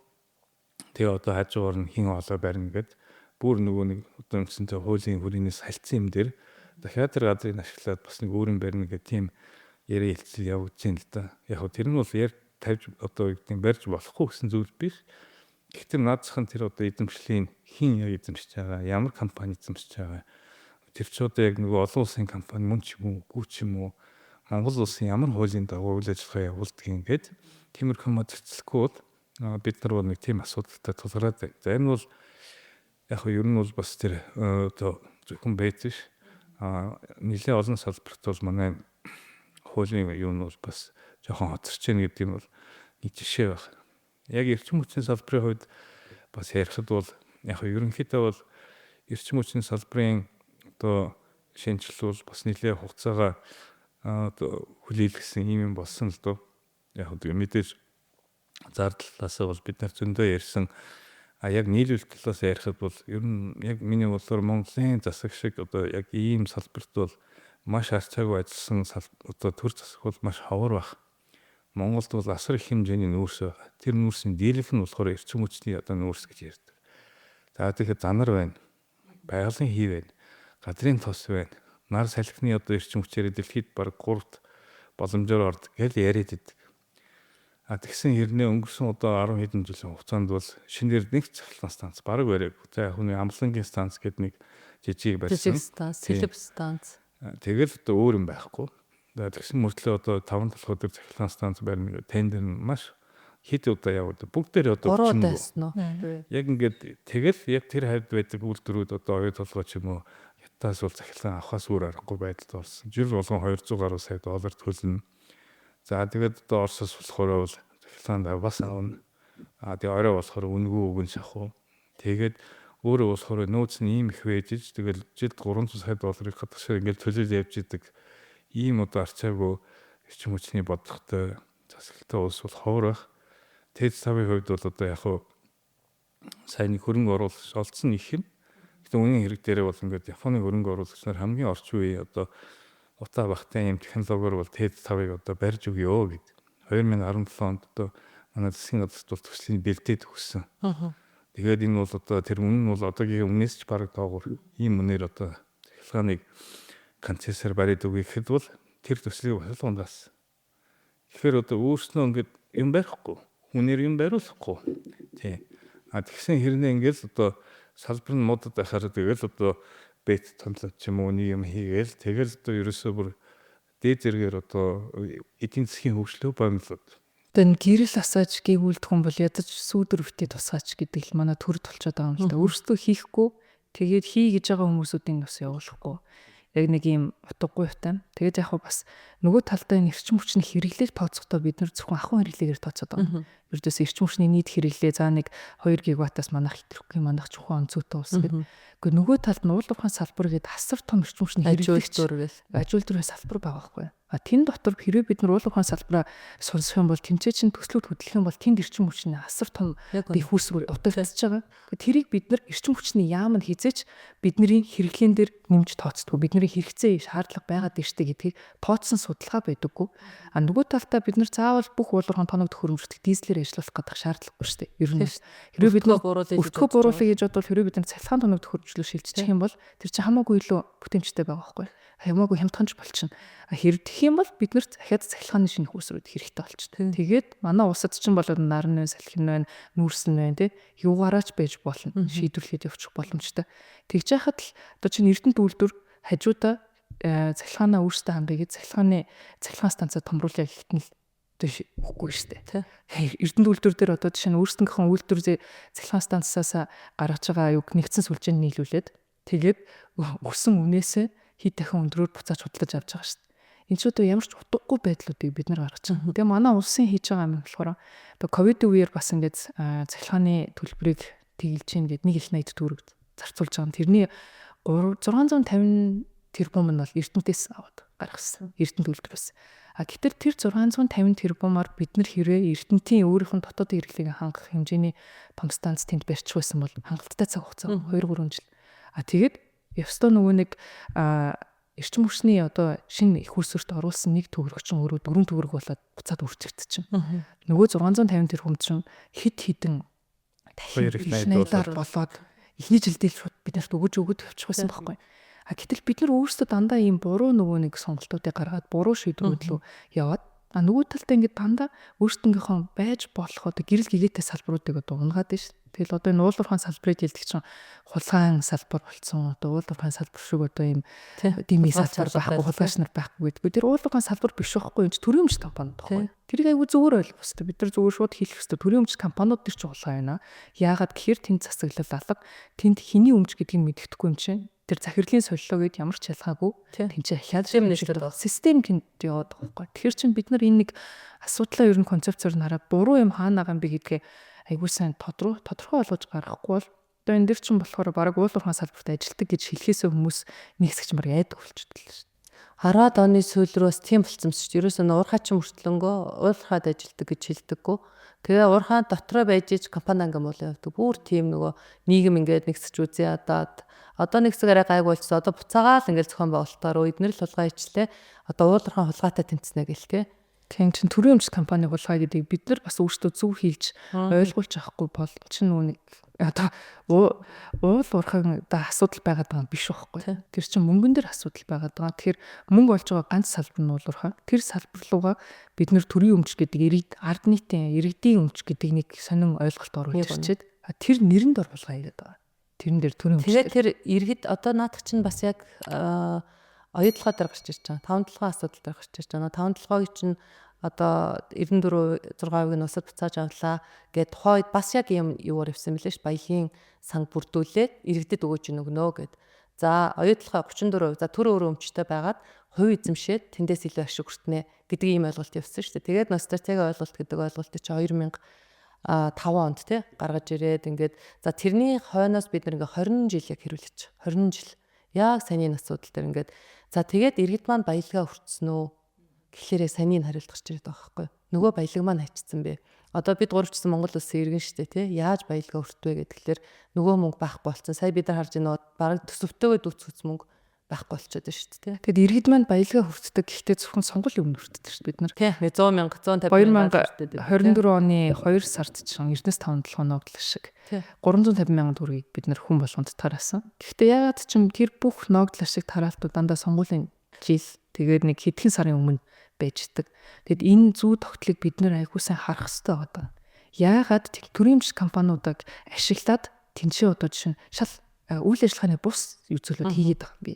Тэгээ одоо хажуугаар нь хин олоо барина гэд бүр нөгөө нэг одоо үндсэндээ хуулийн хүрээнээс хальтсан юм дээр дахиад тэр газрыг ашиглаад бас нэг өөр юм барина гэх тийм яриа хэлцэл явагдаж байна л да. Яг хөө тэр нь бол яар тавьж одоо юу гэдэг нь барьж болохгүй гэсэн зүйл биш. Гэхдээ наадах нь тэр одоо эзэмшлийн хин яг эзэмшиж байгаа, ямар компани эзэмшиж байгаа. Тэр ч одоо яг нөгөө олон улсын компани мөн ч юм уу, үгүй ч юм уу, Монгол улсын ямар хуулийн дагуу үйл ажиллагаа явуулдаг юм гээд тиймэрхүү юм зөрчилөхгүй бол бид нар бол нэг тийм асуудалтай тулгараад байна. За энэ бол яг нь ер нь бол бас тэр одоо зөвхөн бэз биш. Нэлээд олон салбарт бол манай хуулийн юу нь бол бас жоохон хоцорч яах гэдэг юм бол нэг жишээ байна. Яг эрчим хүчний салбарын хувьд бас ярихад бол яг ерөнхийдөө бол эрчим хүчний салбарын одоо шинжил бол бас нэлээд хугацаагаа одоо хүлээлгэсэн юм болсон л доо. Яг тэгээ мэдээж зардлалаасаа бол бид нар зөндөө ярьсан. А яг нийлүүлэлт талаас ярихад бол ер нь яг миний бодлоор Монголын засаг шиг одоо яг ийм салбарт бол маш арчаагүй ажилласан одоо төр засаг бол маш ховор байх. Монголд бол асар их хэмжээний нүүрс байгаа. Тэр нүүрсийн дийлэнх нь болохоор эрчим хүчний одоо нүүрс гэж ярьдаг. За тэгэхээр занар байна. Байгалийн хий байна. Газрын тос байна. Нар салхины одоо эрчим хүчээр дэлхийд бараг 3-т боломжоор ордог гэж яриад идэг. А тэгсэн хэрнээ өнгөрсөн одоо 10 хэдэн жилийн хугацаанд бол шинээр нэг цахилгаан станц бараг бариаг. За яг хүний Амлангийн станц гэдэг нэг жижиг барьсан. Жижиг станц, Сэлэв станц. Тэгэл одоо өөр юм байхгүй. За тэгсэн мөртлөө одоо 5 толгой дээр цахилгаан станц барина гэх тендер нь маш хэд удаа яваад бүгдээр одоо өчнө. Яг ингээд тэгэл яг тэр хавьд байдаг үйлдвэрүүд одоо оюу толгой ч юм уу хятадаас бол цахилгаан авахаас өөр аргагүй байдалд орсон. Жил болгон 200 гаруй сая доллар төлнө. За тэгээд одоо Оросоос болохоор бол цахилгаан бас авна. А тэгээ орой болохоор үнэгүй өгөн шахуу. Тэгээд өөрөө болохоор нөөц нь ийм их байж тэгэл жилд 300 сая долларыг гадагшаа ингээд төлөөл явж идэг. Ийм одоо арчаагүй эрчим хүчний бодлоготой засаглалтай улс бол ховор байх. ТЭЦ 5-ын хувьд бол одоо яг хуу сайн нэг хөрөнгө оруулагч олдсон их юм. Гэтэ үнийн хэрэг дээрээ бол ингээд Японы хөрөнгө оруулагч нар хамгийн орчин үеийн одоо утаа багтай юм технологиор бол ТЭЦ 5-ыг одоо барьж өгөө гэд. 2017 онд одоо манай засгийн газарт бол төслийн бэлдээд өгсөн. Тэгээд энэ бол одоо тэр үнэ нь бол одоогийн өмнөөс ч бараг доогуур ийм үнээр одоо цахилгааныг концессор бариад өгье гэхэд бол тэр төслийг бас л ундаас. Тэгэхээр одоо өөрснөө ингээд юм барихгүй, хүнээр юм бариулахгүй. Тий. А тэгсэн хэрнээ ингээд одоо салбар нь муудад байхаар тэгэл одоо бет томлоо ч юм уу нэг юм хийгээл тэгэл одоо ерөөсөө бүр дээд зэрэгээр одоо эдийн засгийн хөгжлөө боомлоод. Одоо энэ гэрэл асааж гийгүүлдэх хүн бол ядаж сүүдэр битгий тусгаач гэдэг л манай төрд болчиход байгаа юм л да. Өөрсдөө хийхгүй тэгээд хий гэж байгаа хүмүүсүүдийн бас явуулахгүй. Яг нэг юм утгагүй утаа. Тэгээд яг бас нөгөө талдаа энэ эрчим хүчний хэрэглээг тооцохдоо бид нар зөвхөн ахуйн хэрэглээгээр тооцоод байгаа. Ердөөс эрчим хүчний нийт хэрэглээ за нэг 2 гигаваттаас манайх хэтрэхгүй, манайх чухал онцгойтой улс гэдэг. Гэхдээ нөгөө талд нь уул уурхайн салбар гэдэг асар том эрчим хүчний хэрэглэгч аж үйлдвэрийн салбар байгаа байхгүй. А тэн дотор хэрвээ бид нар уул уурхайн салбараа сонсох юм бол тэнцээ чинь төслүүд хөдлөх юм бол тэнд эрчим хүчний асар том диффүз дутагдчихж байгаа. Тэрийг бид нар эрчим хүчний яам нь хизээч бидний хэрэглээн дээр нэмж тооцдоггүй. Бидний хэрэгцээ шаардлага байгаад ирштэй гэдгийг тооцсон судалгаа байдаггүй. А нөгөө талдаа бид нар заавал бүх уул уурхайн тоног төхөөрөмжлөлт дизелээр ажиллах гэдэг шаардлагагүй шүү дээ. Ер нь хэрвээ бид нар өртгөө бууруулъя гэж бодвол хэрвээ бид нар цахилгаан тоног төхөөрөмжлөлт шилжчих юм бол тэр чинь хамаагүй илүү бүтээмжтэй байгаа байхгүй хамаагүй хямдханч болчихно. Хэрвээ юм бол бид нарт дахиад цахилгааны шинэ үүсвэрүүд хэрэгтэй болчихно. Тэгээд манай улсад чинь болоод нарны салхин байна, нүүрс нь байна тий. Юугаараач байж болно. Шийдвэрлэхэд явчих боломжтой. Тэгж яхад л одоо чинь Эрдэнэт үйлдвэр хажуудаа цахилгаанаа өөрсдөө хангая гэж цахилгааны цахилгаан станцаа томруулъя гэхэд нь л үгүй шүү дээ. Эрдэнэт үйлдвэр дээр одоо жишээ нь өөрсдийнхөө үйлдвэр цахилгаан станцаас гаргаж байгаа юг нэгдсэн сүлжээнд нийлүүлээд тэгээд өсөн үнээсээ хэд дахин өндрөөр буцааж худалдаж авч байгаа шүү дээ. Энэ ч одоо ямар ч утгагүй байдлуудыг бид нар гаргаж байгаа. Тэгээ манай улсын хийж байгаа юм болохоор одоо ковидын үеэр бас ингээд цахилгааны төлбөрийг тэглэж чинь гээд 1 их 80 төгрөг зарцуулж байгаа юм. Тэрний 650 тэрбум нь бол Эрдэнэтээс аваад гаргасан. Эрдэнэт үйлдвэрээс. А гэтэл тэр 650 тэрбумаар бид нар хэрвээ Эрдэнэтийн өөрийнх нь дотоод хэрэглээг хангах хэмжээний том станц тэнд барьчих байсан бол хангалттай цаг хугацаа 2-3 жил. А тэгээд ёстой нөгөө нэг эрчим хүчний одоо шинэ их үүсвэрт оруулсан нэг төгрөг чинь өөрөө 4 төгрөг болоод буцаад үржигдчихэв. Нөгөө 650 тэрбум чинь хэд хэдэн дахин 280-аар болоод эхний жилдээ л шууд бид нарт өгөж өгöd явчих байсан байхгүй. А гэтэл бид нар өөрсдөө дандаа ийм буруу нөгөө нэг сонголтуудыг гаргаад буруу шийдвэрүүд рүү яваад а нөгөө талдаа ингээд дандаа өөрсдөнгийнхөө байж болох одоо гэрэл гэгээтэй салбаруудыг одоо унгаад байна шүү. Тэгэл одоо энэ уул уурхайн салбарыг хэлдэг чинь хулгайн салбар болцсон. Одоо уул уурхайн салбар шиг одоо ийм дими салбар байхгүй, хулгайч нар байхгүй гэдэг. Тэр уул уурхайн салбар биш байхгүй юм чи төрийн өмч компаниуд байхгүй. Тэрийг айгүй зүгээр ойлгох хэрэгтэй. Бид нар зүгээр шууд хэлэх хэрэгтэй. Төрийн өмч компаниуд төр чи хулгай байна. Яагаад гэхээр тэнд засаглал алга, тэнд хэний өмч гэдгийг мэдэхгүй юм чинь. Тэр захирлын солилоо гэд ямар ч ялгаагүй тэнд чи ахиад систем тэнд яваад байгаа байхгүй. Тэгэхээр чин бид нар энэ нэг асуудлаа ер нь концепцээр нь хараад буруу юм хаана байгаа юм бэ гэдгээ айгүй сайн тодорхой болгож гаргахгүй бол одоо энэ дэр чинь болохоор бараг уул уурхайн салбарт ажилтдаг гэж хэлэхээсээ хүмүүс нэг хэсэг чинь бараг айдаг болчихдог л шүү дээ. 10-аад оны сүүл рүү бас тийм болцсон юм шүү дээ. Ерөөсөө уурхай чинь мөртлөнгөө уурхайд ажилтдаг гэж хэлдэггүй. Тэгээ уурхай дотроо байж ич компани ангам бол явдаг. Бүр тийм нөгөө нийгэм ингээд нэг хэсэг үзээ ядаад одоо нэг хэсэг арай гайг болчихсон. Одоо буцаагаал ингээд зохион байгуулалтаар эднэр л хулгай ичлээ. Одоо уул уурхай хулгайтай тэмцэнэ гэл те. Тийм чин төрийн өмч компани хулгай гэдгийг бид нар бас өөрсдөө зөв хэлж ойлгуулж авахгүй бол чин нүг одоо уул уурхайн одоо асуудал байгаад байгаа юм биш байхгүй. Тэр чин мөнгөн дээр асуудал байгаад байгаа. Тэгэхээр мөнгө олж байгаа ганц салбар нь уул уурхай. Тэр салбар руугаа бид нар төрийн өмч гэдэг иргэд ард нийтийн иргэдийн өмч гэдэг нэг сонин ойлголт оруулж ирчээд тэр нэрэнд ор хулгай хийгээд байгаа. Тэрэн дээр төрийн өмч. Тэгээд тэр иргэд одоо наадах чинь бас яг оюутлогоо дээр гарч ирж байгаа. Таван толгойн асуудал дээр гарч ирж байгаа. Таван толгойг чинь одоо 94 6% нь улсад буцааж авлаа гэд тухайн үед бас яг юм юугаар явсан мэлээ ш. Баялагын санг бүрдүүлээд иргэдэд өгөөж өгнө гэд. За оюутлогоо 34%, за төр өөрөө өмчтэй байгаад хувь эзэмшээд тэндээс илүү ашиг хүртнэ гэдэг ийм ойлголт явсан шүү дээ. Тэгээд нөө стратеги ойлголт гэдэг ойлголтыг чи 2005 онд тий гаргаж ирээд ингээд за тэрний хойноос бид нар ингээ 20 жил яг хэрүүлж 20 жил яг санийн асуудал дээр ингээд за тэгээд иргэд маань баялгаа хүртсэн үү гэхлээрээ санийн хариулт гарч ирээд байгаа байхгүй. Нөгөө баялаг маань хачсан бэ. Одоо бид гуравчсан Монгол улсын иргэн штэ тий яаж баялгаа хүртвэ гэхлээр нөгөө мөнгө байхгүй болсон. Сая бид нар харж байна бараг төсөвтөөгөө дүүцгэц мөнгө байхгүй болчиход байна шүү дээ. Тэгэд иргэд маань баялгаа хүртдэг гэхдээ зөвхөн сонгол юм хүртдэг шүү дээ бид нар. Тий 100 мянга 150 мянга 2024 оны 2 сард чинь Эрдэнэс 5 7 ногдол шиг 350 мянган төгрөгийг бид нар хүн болгонд тараасан. Гэхдээ яагаад ч юм тэр бүх ногдол шиг тараалтууд дандаа сонгуулийн жил тэгээд нэг хэдхэн сарын өмнө байждаг. Тэгэд энэ зүү тогтлыг бид нар айгуу сайн харах хэрэгтэй байгаа. Яагаад төрийн өмч компаниудыг ашиглаад тэнцээ одоо жишээ нь шал үйл ажиллагааны бус зүйлүүд хийгээд байгаа юм би.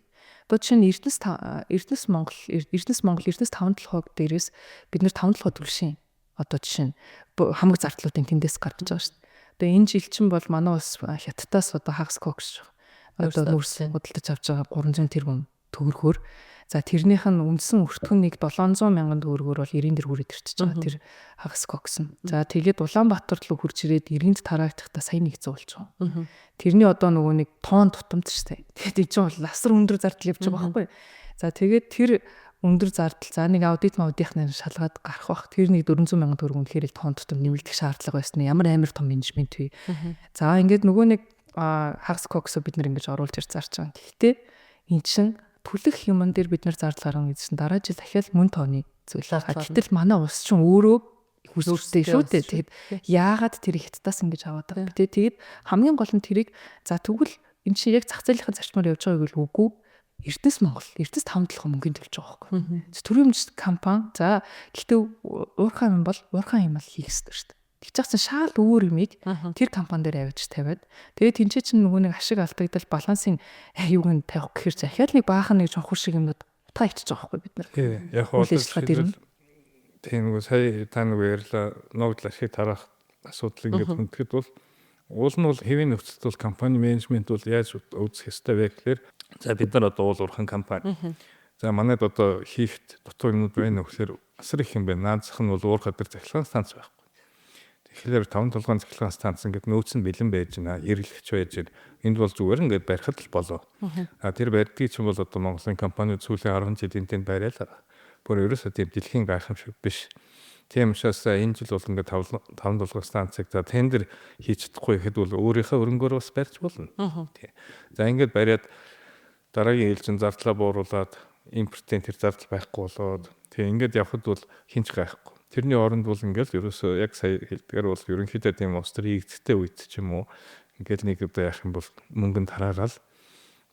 Одоо жишээ нь Эрдэнэс Монгол Эрдэнэс 5 толгойг дээрээс бид нэр 5 толгой түлшийн одоо жишээ нь хамаг зардлуудын тэндээс гаргаж байгаа шүү дээ. Одоо энэ жил чинь бол манай улс хятадаас одоо хагас кокс одоо нүүрс худалдаж авч байгаа 300 тэрбум төгрөгөөр за тэрнийх нь үндсэн өртгөн нэг 700 мянган төгрөгөөр бол 90 дэр хүрээд ирчихэж байгаа тэр хагас кокс нь. За тэгээд Улаанбаатар руу хурж ирээд 90-д тараагдахтаа сая 100 болж байгаа. Тэрний одоо нөгөө нэг тоон тутамд шүү дээ. Тэгээд энэ чинь бол ласар өндөр зардал явж байгаа байхгүй. За тэгээд тэр өндөр зардал за нэг аудит маудийнхны шалгаад гарах бах. Тэр нэг 400 мянган төгрөг үнэхээр л тоон тутам нэмэгдэх шаардлага байсан. Ямар амар том менежмент вэ? За ингээд нөгөө нэг хагас коксо бид нар ингэж оруулж ирж зарч байгаа. Гэхдээ эн чинь түлэх юмн дээр бид нар зардал гаргана гэж чинь дараа жил дахиад мөн тооны зүйл. Гэтэл манай улс чинь өөрөө хүсвэртэй шүү дээ. Тэгэд яагаад тэр хятадаас ингэж аваад байгаа юм бэ? Тэгэд хамгийн гол нь тэрийг за тэгвэл эн чинь яг зах зээлийнхэн зарчмаар явж байгааг л үгүй. Эрдэнэс Монгол, Эрдэнэс 5 толгой мөнгөний төлж байгаа байхгүй. Төрийн өмч компани за гэхдээ уурхай юм бол уурхай юм ал хийх ёстой шүү дээ. Тэгж чагсан шаал өөр юмыг тэр компани дээр авчиж тавиад тэгээд тэнцээ чинь нөгөө нэг ашиг алдагдал балансын юуг нь тавих гэхэр захиал нэг баахан нэг чонхор шиг юмнууд утгаа ичиж байгаа байхгүй бид нар. Тий. Яг хоо тийм нөгөө сая та нөгөө ярьлаа ногдол ашиг тараах асуудал ингээд хүндэхэд бол уул нь бол хэвийн нөхцөлд бол компани менежмент бол яаж үүсэх ёстой вэ гэхээр за бид нар одоо уул уурхайн компани. За манайд одоо хийхт дутуу юмнууд байна гэхээр асар их юм байна. Наазах нь бол уурхай дээр цахилгаан станц байхгүй. Тэгэхээр таван толгойн цахилгаан станц ингээд нөөц нь бэлэн байж байна. Эргэлэгч байж байна. Энд бол зүгээр ингээд барихад л болоо. А тэр барьдгийг чинь бол одоо Монголын компаниуд сүүлийн 10 жилийн тэнд бариад л байгаа. Бүр ерөөсөө тийм дэлхийн гайхамшиг биш. Тийм учраас энэ жил бол ингээд 5 дулгах станцыг за тендер хийж чадахгүй гэхэд бол өөрийнхөө өрөнгөөр бас барьж болно. Тий. За ингээд бариад дараагийн ээлжин зардлаа бууруулад импортын тэр зардал байхгүй болоод тий ингээд явхад бол хинч гайхгүй. Тэрний оронд бол ингээд ерөөсөө яг сая хэлдгээр бол ерөнхийдөө тийм улс төр ийгдэлтэй үед ч юм уу ингээд нэг одоо яах юм бол мөнгөнд тараагаал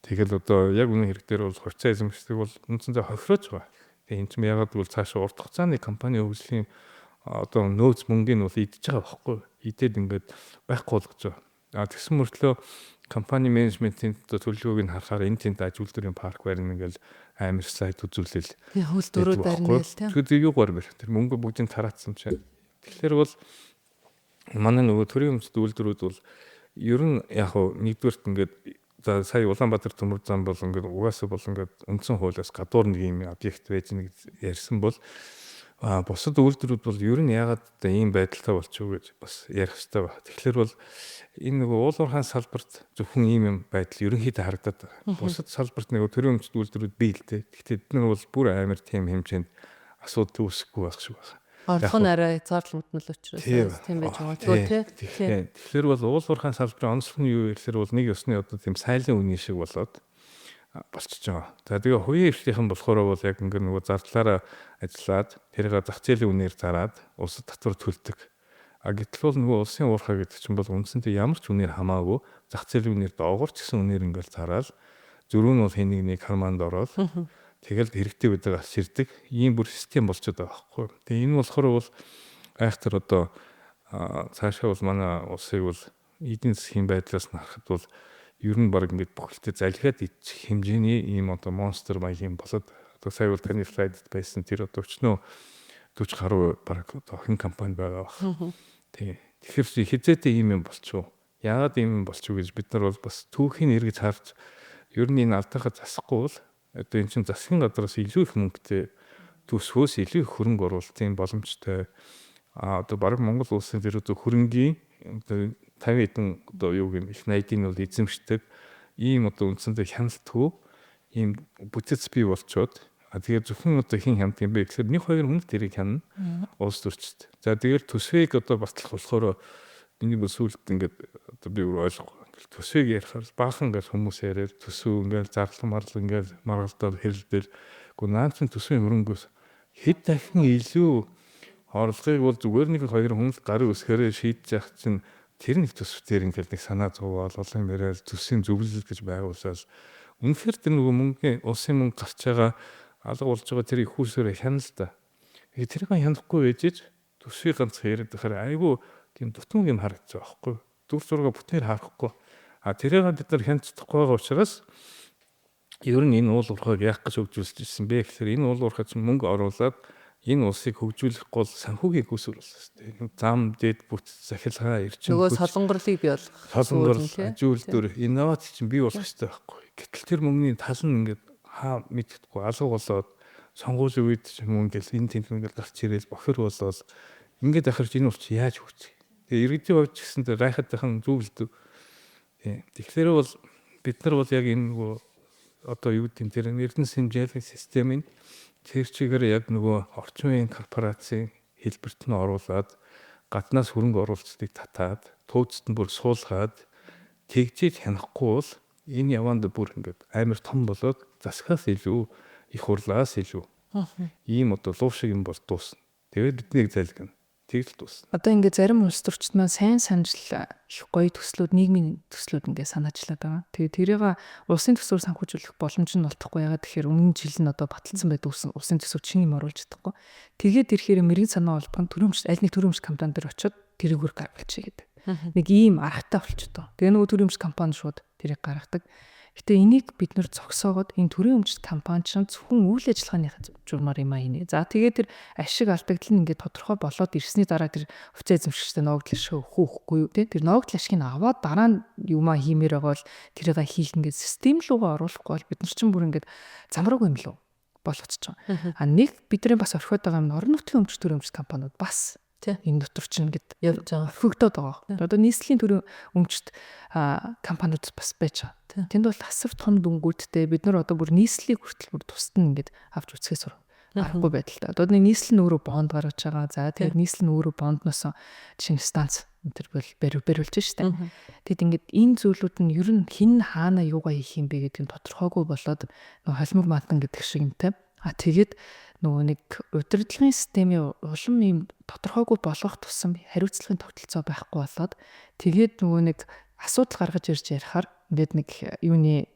тэгэл одоо яг үнэн хэрэг дээр бол хувьцаа эзэмшдэг бол үндсэндээ хохирож байгаа. Тэгээ энэ чинь ягаад гэвэл цаашаа урт хугацааны компани хөгжлийн одоо нөөц мөнгийг бол идэж байгаа байхгүй. Идээд ингээд байхгүй болгож байгаа. А тэгсэн мөртлөө компани менежментийн одоо төлөвлөгөөг нь харахаар энэ тэнд аж үйлдвэрийн парк барина ингээл амар слайд үзүүлэл. Тий хөл дөрөв барина гэл тий. Тэгэхээр юугаар барь. Тэр мөнгө бүгдийг тараацсан чинь. Тэгэхээр бол манай нөгөө төрийн өмчт үйлдвэрүүд бол ер нь яг хуу нэгдүгээрт ингээд за сая Улаанбаатар төмөр зам бол ингээд угаасаа бол ингээд үндсэн хуулиас гадуур нэг юм объект байж нэг ярьсан бол бусад үйлдвэрүүд бол ер нь яагаад одоо ийм байдалтай болчих вэ гэж бас ярих хэрэгтэй байна. Тэгэхээр бол энэ нөгөө уул уурхайн салбарт зөвхөн ийм юм байдал ерөнхийдөө харагдаад байгаа. Бусад салбарт нөгөө төрийн өмчт үйлдвэрүүд бий л дээ. Гэхдээ эдгээр нь бол бүр амар тийм хэмжээнд асуудал үүсэхгүй байх шиг байна. Орлого нь арай хязгаарлагдмал учраас тийм байж магадгүй тий. Тэгэхээр бол уул уурхайн салбарын онцлог нь юу вэ гэхээр бол нэг ёсны одоо тийм сайлын үнийн шиг болоод болчихж байгаа. За тэгээ хувийн эрхлийнхэн болохоор бол яг ингээ нөгөө зардлаараа ажиллаад тэрийг зах зээлийн үнээр зараад улсад татвар төлдөг. А гэтэл бол нөгөө улсын уурхай гэдэг чинь бол үндсэндээ ямар ч үнээр хамаагүй зах зээлийн үнээр доогуур ч гэсэн үнээр ингээл зараал зөрүү нь бол хэн нэгний карманд ороод тэгэл хэрэгтэй үедээ гарч ирдэг ийм бүр систем болчиход байгаа байхгүй. Тэгээ энэ болохоор бол айхтар одоо цаашаа бол манай улсыг бол эдийн засгийн байдлаас нь харахад бол ер нь баг ингээд бүхэлдээ залхиад идчих хэмжээний ийм одоо монстр маягийн болоод одоо сая бол таны слайдд байсан тэр одоо өчнөө 40 гаруй баг одоо охин компани байгаа бах. Тий. Тэгэхээр хизээдээ ийм юм болчихов. Яагаад ийм юм болчихов гэж бид нар бол бас түүхийг эргэж харж ер нь энэ алдаахаа засахгүй бол одоо эн чинь засгийн газраас илүү их мөнгөтэй төсвөөс илүү их хөрөнгө оруулалтын боломжтой. А одоо баг Монгол улсын тэр одоо хөрөнгийн одоо 50 хэдэн одоо юу гэх юм их 80-ийн бол эзэмшдэг ийм одоо үндсэндээ хяналтгүй ийм бүтэц бий болчоод а тэгээд зөвхөн одоо хэн хяндаг юм бэ гэхээр нэг хоёр хүн л тэрийг хянана улс төрчд. За тэгээд төсвийг одоо батлах болохоор миний бол сүүлд ингээд одоо би өөр ойлгохгүй. Ингээл төсвийг ярихаар баахан ингээл хүмүүс яриад төсөв ингээл зарлал марлал ингээл маргалдаад хэрэлдэл. Гэхдээ наад чинь төсвийн хөрөнгөөс хэд дахин илүү орлогыг бол зүгээр нэг хоёр хүн л гарын үсгээрээ шийдэж явах чинь тэр нэг төсөв дээр ингээл нэг санаа зовоол олон юм яриад төсвийн зөвлөл гэж байгуулсаад үнэхээр тэр нөгөө мөнгөний улсын мөнгө гарч байгаа алга болж байгаа тэр их үүсвэрээ хянал та. Тэрийг хянахгүй байж ич төсвийг ганц яриад байхаар айгүй тийм дутмаг юм харагдаж байгаа байхгүй. Дүр зургаа бүтнээр харахгүй. А тэрийг бид нар хянаж чадахгүй байгаа учраас ер нь энэ уул уурхайг яах гэж хөгжүүлж ирсэн бэ гэхээр энэ уул уурхай чинь мөнгө оруулаад энэ улсыг хөгжүүлэх гол санхүүгийн үүсвэр болсон шүү дээ. Зам, дэд бүт, захилгаа, эрчим хүч. Нөгөө солонгорлыг бий болгох. Солонгорл, аж үйлдвэр, инновац чинь бий болох хэрэгтэй байхгүй. Гэтэл тэр мөнгөний тал нь ингээд хаа мэддэхгүй алга болоод сонгуулийн үед ч юм уу ингээл энэ тэнд ингээл гарч ирээл бохир болоод ингээд ахарч энэ улс яаж хөгжих. Тэгээ иргэдийн хувьд ч гэсэн райхадхан зөвлөдөг. Тийм. Тэгэхээр бол бид нар бол яг энэ нөгөө одоо юу гэдэг тэр эрдэнэс хэмжээлийн системийн тэр чигээр яг нөгөө орчин үеийн корпорацийн хэлбэрт нь оруулаад гаднаас хөрөнгө оруулалтыг татаад төөцөд нь бүр суулгаад тэгжиж хянахгүй бол энэ яванд бүр ингээд амар том болоод засгаас илүү их хурлаас илүү ийм одоо луу шиг юм бол дуусна. Тэгээд биднийг залгина. Тэгж л дуусна. Одоо ингээд зарим улс төрчид маань сайн санжил их гоё төслүүд, нийгмийн төслүүд ингээд санаачлаад байгаа. Тэгээд тэрийг улсын төсвөр санхүүжүүлэх боломж нь олдохгүй. Ягаад гэхээр өмнө жил нь одоо баталсан байдаг улсын төсвөр чинь юм оруулж чадахгүй. Тэгээд ирэхээр мэрэгэн санаа олбох нь төрөмж аль нэг төрөмж компани дээр очиод тэрийгүр гаргалчих гэдэг. Нэг ийм аргатай болчихдоо. Тэгээ нөгөө төрөмж компани шууд тэрийг гаргадаг. Гэтэ энийг бид нэр зогсоогоод энэ төрийн өмчт компани чинь зөвхөн үйл ажиллагааныхаа журмаар юм а инэ. За тэгээд тэр ашиг алдагдал нь ингээд тодорхой болоод ирсний дараа тэр хувьцаа эзэмшигчтэй ноогдол ашиг өгөх үхгүй юу те. Тэр ноогдол ашигыг аваад дараа нь юмаа хиймээр байгаа бол тэрийг хийх ингээд систем рүүгээ оруулахгүй бол бид нар чинь бүр ингээд замраагүй юм лөө болгочихж байгаа. А нэг бидний бас орхиод байгаа юм орон нутгийн өмчт төрийн өмчт компаниуд бас энэ дотор чинь ингээд явж байгаа. Орхигдоод байгаа. Одоо нийслэлийн төрийн өмчт компаниуд бас байж байгаа. Тэнд бол асар том дүнгуудтэй бид нар одоо бүр нийслэлийг хүртэл бүр тусад нь ингээд авч үзэхээс Аргагүй байдалтай. Одоо нэг нийслэл нь өөрөө бонд гаргаж байгаа. За тэгээд нийслэл нь өөрөө бондноос жишээ нь станц энэ төр бол бариулж штэ. Тэгэд ингээд энэ зүйлүүд нь ер нь хин хаана юугаа хийх юм бэ гэдэг нь тодорхойгүй болоод нөгөө холимог мантан гэдэг шиг юмтай. А тэгээд нөгөө нэг удирдлагын системийн улам юм тодорхойгүй болгох тусам хариуцлагын тогтолцоо байхгүй болоод тэгээд нөгөө нэг асуудал гаргаж ирж ярихаар ингээд нэг юуны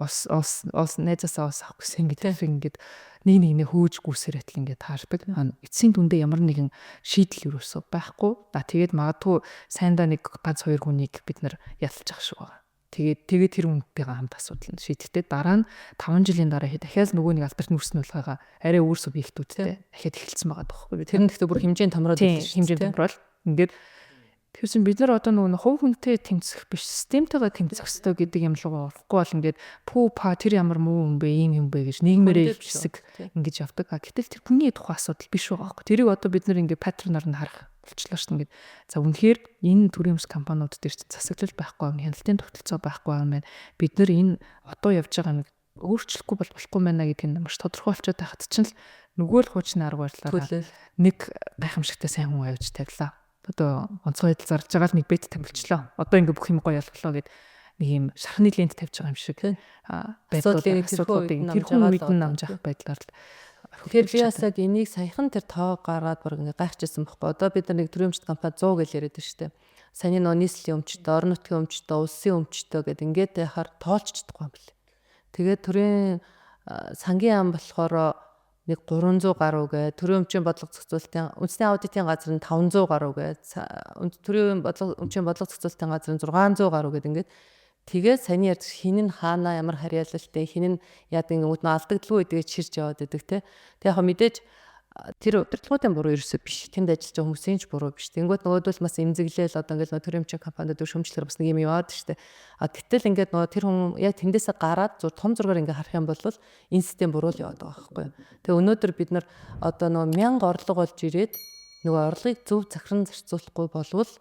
ус ус ус найзаасаа ус авах гэсэн ингээд тэр ингээд нэг нэгнээ хөөж гүйсээр атал ингээд таардаг. Эцсийн дүндээ ямар нэгэн шийдэл юусоо байхгүй. А тэгээд магадгүй сайндаа нэг ганц хоёр хүнийг бид нар ялж ах шиг байгаа. Тэгээд тэр хүнтэйгээ хамт асуудал нь шийдэхдээ дараа нь 5 жилийн дараа дахиад нөгөө нэг алдарт нүүрс нуулгаагаа арай өөр субъектүүдтэй дахиад эхэлсэн байгаа байхгүй. Тэр нь гэхдээ бүр хэмжээнд томроод байсан шүү дээ. Хэмжээнд томроод ингээд Тэгэхээр бид нар одоо нөгөө хувь хүнтэй тэмцэх биш, системтэйгээ тэмцэх ёстой гэдэг юм руу орохгүй бол ингээд пүү па тэр ямар муу юм бэ, ийм юм бэ гэж нийгмээрээ хэсэг ингэж явдаг. Гэтэл тэр хүний тухай асуудал биш байгаа байхгүй. Тэрийг одоо бид нар ингээд паттернаар нь харах болчлоо шүү дээ. Ингээд за үнэхээр энэ төрийн өмс компаниуд дээр чинь засаглал байхгүй, хяналтын тогтолцоо байхгүй юм байна. Бид нар энэ одоо явж байгаа нэг өөрчлөхгүй бол болохгүй байна гэдг нь маш тодорхой болчиход байхад чинь л нөгөө л хуучны арга барилаар нэг гайхамшигтай сайн хүн авч тавилаа. Одоо онцгой байдал зарж байгаа л нэг бет тавилчлаа. Одоо ингээ бүх юм гоё олголоо гэд нэг юм шархны лент тавьж байгаа юм шиг байдлуудыг тэр хүн үед нь намжаах байдлаар л. Тэгэхээр би бас яг энийг саяхан тэр тоо гаргаад баг ингээ гайхчихсан бохгүй. Одоо бид нар нэг төрийн өмчт компани 100 гэж яриад байна шүү дээ. Саяны нөө нийслэлийн өмчтөө, орон нутгийн өмчтөө, улсын өмчтөө гэд ингээд яхаар тоолж чадахгүй юм бэл. Тэгээд төрийн сангийн яам болохоор нэг 300 гаруй гэ, төрийн өмчийн бодлого зохицуулалтын үндэсний аудитын газар нь 500 гаруй гэ, төрийн бодлого өмчийн бодлого зохицуулалтын газар нь 600 гаруй гэд ингээд тэгээд саяны ярьж хин нь хаана ямар харьяалалтай хин нь яадаг ингэнгүүт нөө алдагдлгүй гэдгээ чирч яваад байдаг те. Тэг яг мэдээж тэр удирдлагуудын буруу ерөөсөө биш. Тэнд ажиллаж байгаа хүмүүсийн ч буруу биш. Тэнгүүт нөгөөдөл бас эмзэглээл одоо ингээл нөө төрийн өмчийн компаниуд шөмжлөхөр бас нэг юм яваад штэ. А гэтэл ингээд нөгөө тэр хүн яг тэндээсээ гараад зур том зургаар ингээ харах юм бол энэ систем буруу л яваад байгаа байхгүй. Тэгээ өнөөдөр бид нар одоо нөгөө 1000 орлого олж ирээд нөгөө орлогыг зөв захиран зарцуулахгүй болвол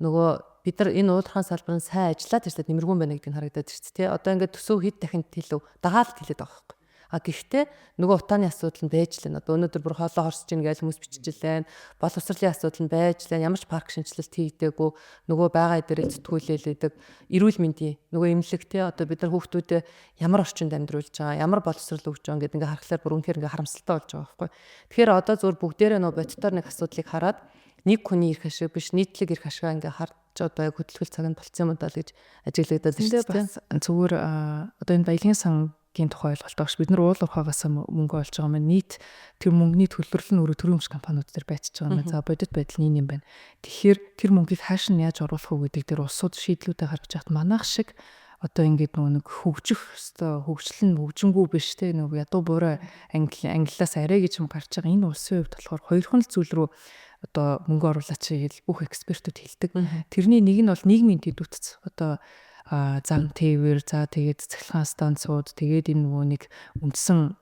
нөгөө бид нар энэ уулархаан салбар нь сайн ажиллаад ирсээд нэмэргүй байна гэдгийг харагдаад ирсэн тий. Одоо ингээд төсөв хэд дахин төлөв дагаал хэлээд байгаа байхгүй. А гэхдээ нөгөө утааны асуудал нь байж лээ. Одоо өнөөдөр бүр хоолоо хорсож ийн гэж хүмүүс биччихлээ. Боловсролын асуудал нь байж лээ. Ямар ч парк шинэчлэлт хийгдээгүй. Нөгөө байгаа дээрээ зүтгүүлээлээдэг. Эрүүл мэндийн нөгөө эмнэлэг те одоо бид нар хүүхдүүдэд ямар орчинд амьдруулж байгаа, ямар боловсрол өгч байгаа гэдэг ингээ харахаар бүр үнэхээр ингээ харамсалтай болж байгаа байхгүй. Тэгэхээр одоо зөвхөн бүгдээрээ нөгөө бодитоор нэг асуудлыг хараад нэг хүний эрх ашиг биш нийтлэг эрх ашгаа ингээ харж одоо яг хөдөлгөл цаг нь болцсон юм даа л гэж ажиглагдаад ирсэн. Бас зүгээр одоо энэ баялагын сангийн тухай ойлголт багш бид нар уул уурхаагаас мөнгө олж байгаа юм. Нийт тэр мөнгөний төлбөрлөл нь өөрөө төрийн өмч компаниуд дээр байцж байгаа юм. За бодит байдал нь юм байна. Тэгэхээр тэр мөнгийг хааш нь яаж оруулах вэ гэдэг дээр улсууд шийдлүүдээ гаргаж яхад манайх шиг одоо ингээд нөгөө нэг хөгжих ёстой хөгжил нь хөгжингүү биш те нөгөө ядуу буурай англи англиас арай гэж юм гарч байгаа энэ улсын хувьд болохоор хоёрхан л зүйл рүү одоо мөнгө оруулаач гэж бүх экспертүүд хэлдэг. Тэрний нэг нь бол нийгмийн дэд бүтц. Одоо зам тээвэр, за тэгээд цахилгаан станцууд, тэгээд энэ нөгөө нэг үндсэн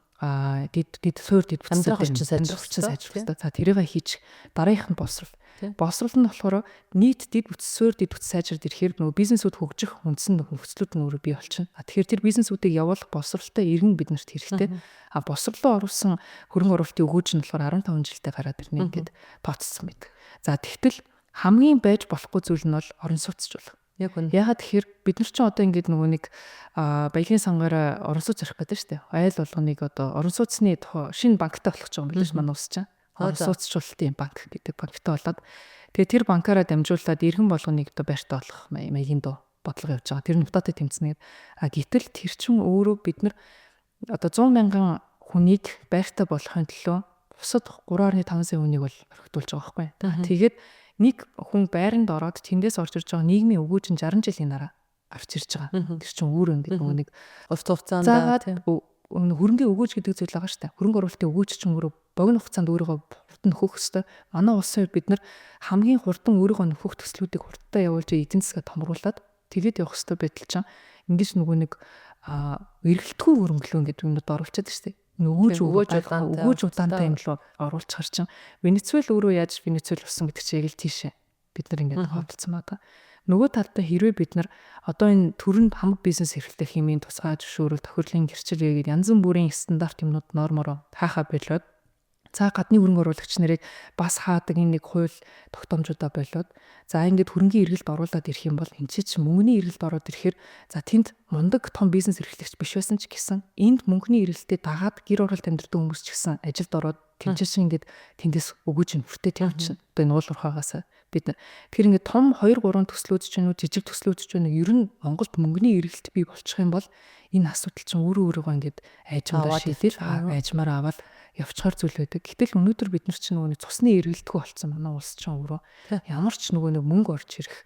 дэд дэд суур дэд бүтц амьдрах орчин сайжрах хэрэгтэй. За тэрийг хийж дараагийнх нь боловсрол. Боловсрол нь болохоор нийт дэд бүтц суур дэд бүтц сайжраад ирэхээр нөгөө бизнесүүд хөгжих үндсэн нөхцлүүд нь өөрөө бий болчихно. А тэгэхээр тэр бизнесүүдийг явуулах боловсролтой иргэн биднэрт хэрэгтэй. А боловсролоо оруулсан хөрөнгө оруулалтын өгөөж нь болохоор 15 жилдээ гараад ирнэ гэд тооцсон байдаг. За тэгтэл хамгийн байж болохгүй зүйл нь бол орон сууцчлах. Яг үнэ. Яагаад тэгэхээр бид нар ч одоо ингээд нөгөө нэг баялагын сангаараа орон сууц зарих гэдэг шүү дээ. Айл болгоныг одоо орон сууцны тухай шинэ банктай болох гэж байгаа юм байна шүү манай улс чинь. Орон сууцчлалтын банк гэдэг банктай болоод тэгээ тэр банкаараа дамжуулаад иргэн болгоныг одоо байртай болох маягийн дуу бодлого явж байгаа. Тэр нь утаатай тэмцэнэ. А гэтэл тэр чинь өөрөө бид нар одоо 100 мянган хүнийг байртай болохын төлөө бусад 3.5 сая хүнийг бол орхитуулж байгаа байхгүй. Тэгээд нэг хүн байранд ороод тэндээс орж ирж байгаа нийгмийн өгөөж нь 60 жилийн дараа гарч ирж байгаа. Тэр чинь өөр ингээд нөгөө нэг урт хугацаанд хөрөнгөний өгөөж гэдэг зүйл байгаа шүү дээ. Хөрөнгө оруулалтын өгөөж чинь өөрөө богино хугацаанд өөрийгөө хурдан нөхөх ёстой. Манай улсын хувьд бид нар хамгийн хурдан өөрийгөө нөхөх төслүүдийг хурдтай явуулж эдийн засгаа томруулад тэгээд явах ёстой байдал чинь ингэж нөгөө нэг эргэлтгүй хөрөнгөлөө гэдэг юмнууд оруулчихад шүү дээ. Нөгөөж өгөөж удаантай юм лу оруулчихар чинь Венесуэл өөрөө яаж Венесуэл болсон гэдэг чинь яг л тийшээ Бид нар ингээд хавцсан байгаа. Нөгөө талдаа хэрвээ бид нар одоо энэ төрөнд хамаг бизнес эрхлэх хэмээн тусгай зөвшөөрөл, тохирлын гэрчил гээд янз бүрийн стандарт юмнууд нормороо хаахаа болоод за гадны хөрөнгө оруулагч нарыг бас хаадаг энэ нэг хууль тогтоомжуудаа болоод за ингээд хөрөнгийн эргэлд оруулаад ирэх юм бол энэ чинь мөнгөний эргэлд ороод ирэхээр за тэнд мундаг том бизнес эрхлэгч биш байсан ч гэсэн энд мөнгөний эргэлтэд дагаад гэр оролт амьдардаг хүмүүс ч гэсэн ажилд ороод тэнцээ ингээд тэндээс өгөөж нь хүртээд явчихна. Одоо энэ уул уурхаагаас бид тэр ингээд том 2 3 төслүүд ч юм уу жижиг төслүүд ч юм уу ер нь Монголд мөнгөний эргэлт бий болчих юм бол энэ асуудал чинь өөрөө өөрийгөө ингээд айжмаараа шийдэл айжмаараа аваад явчихар зүйл байдаг. Гэтэл өнөөдөр бид нар чинь нөгөө нэг цусны эргэлтгүй болцсон манай улс чинь өөрөө ямар ч нөгөө нэг мөнгө орж ирэх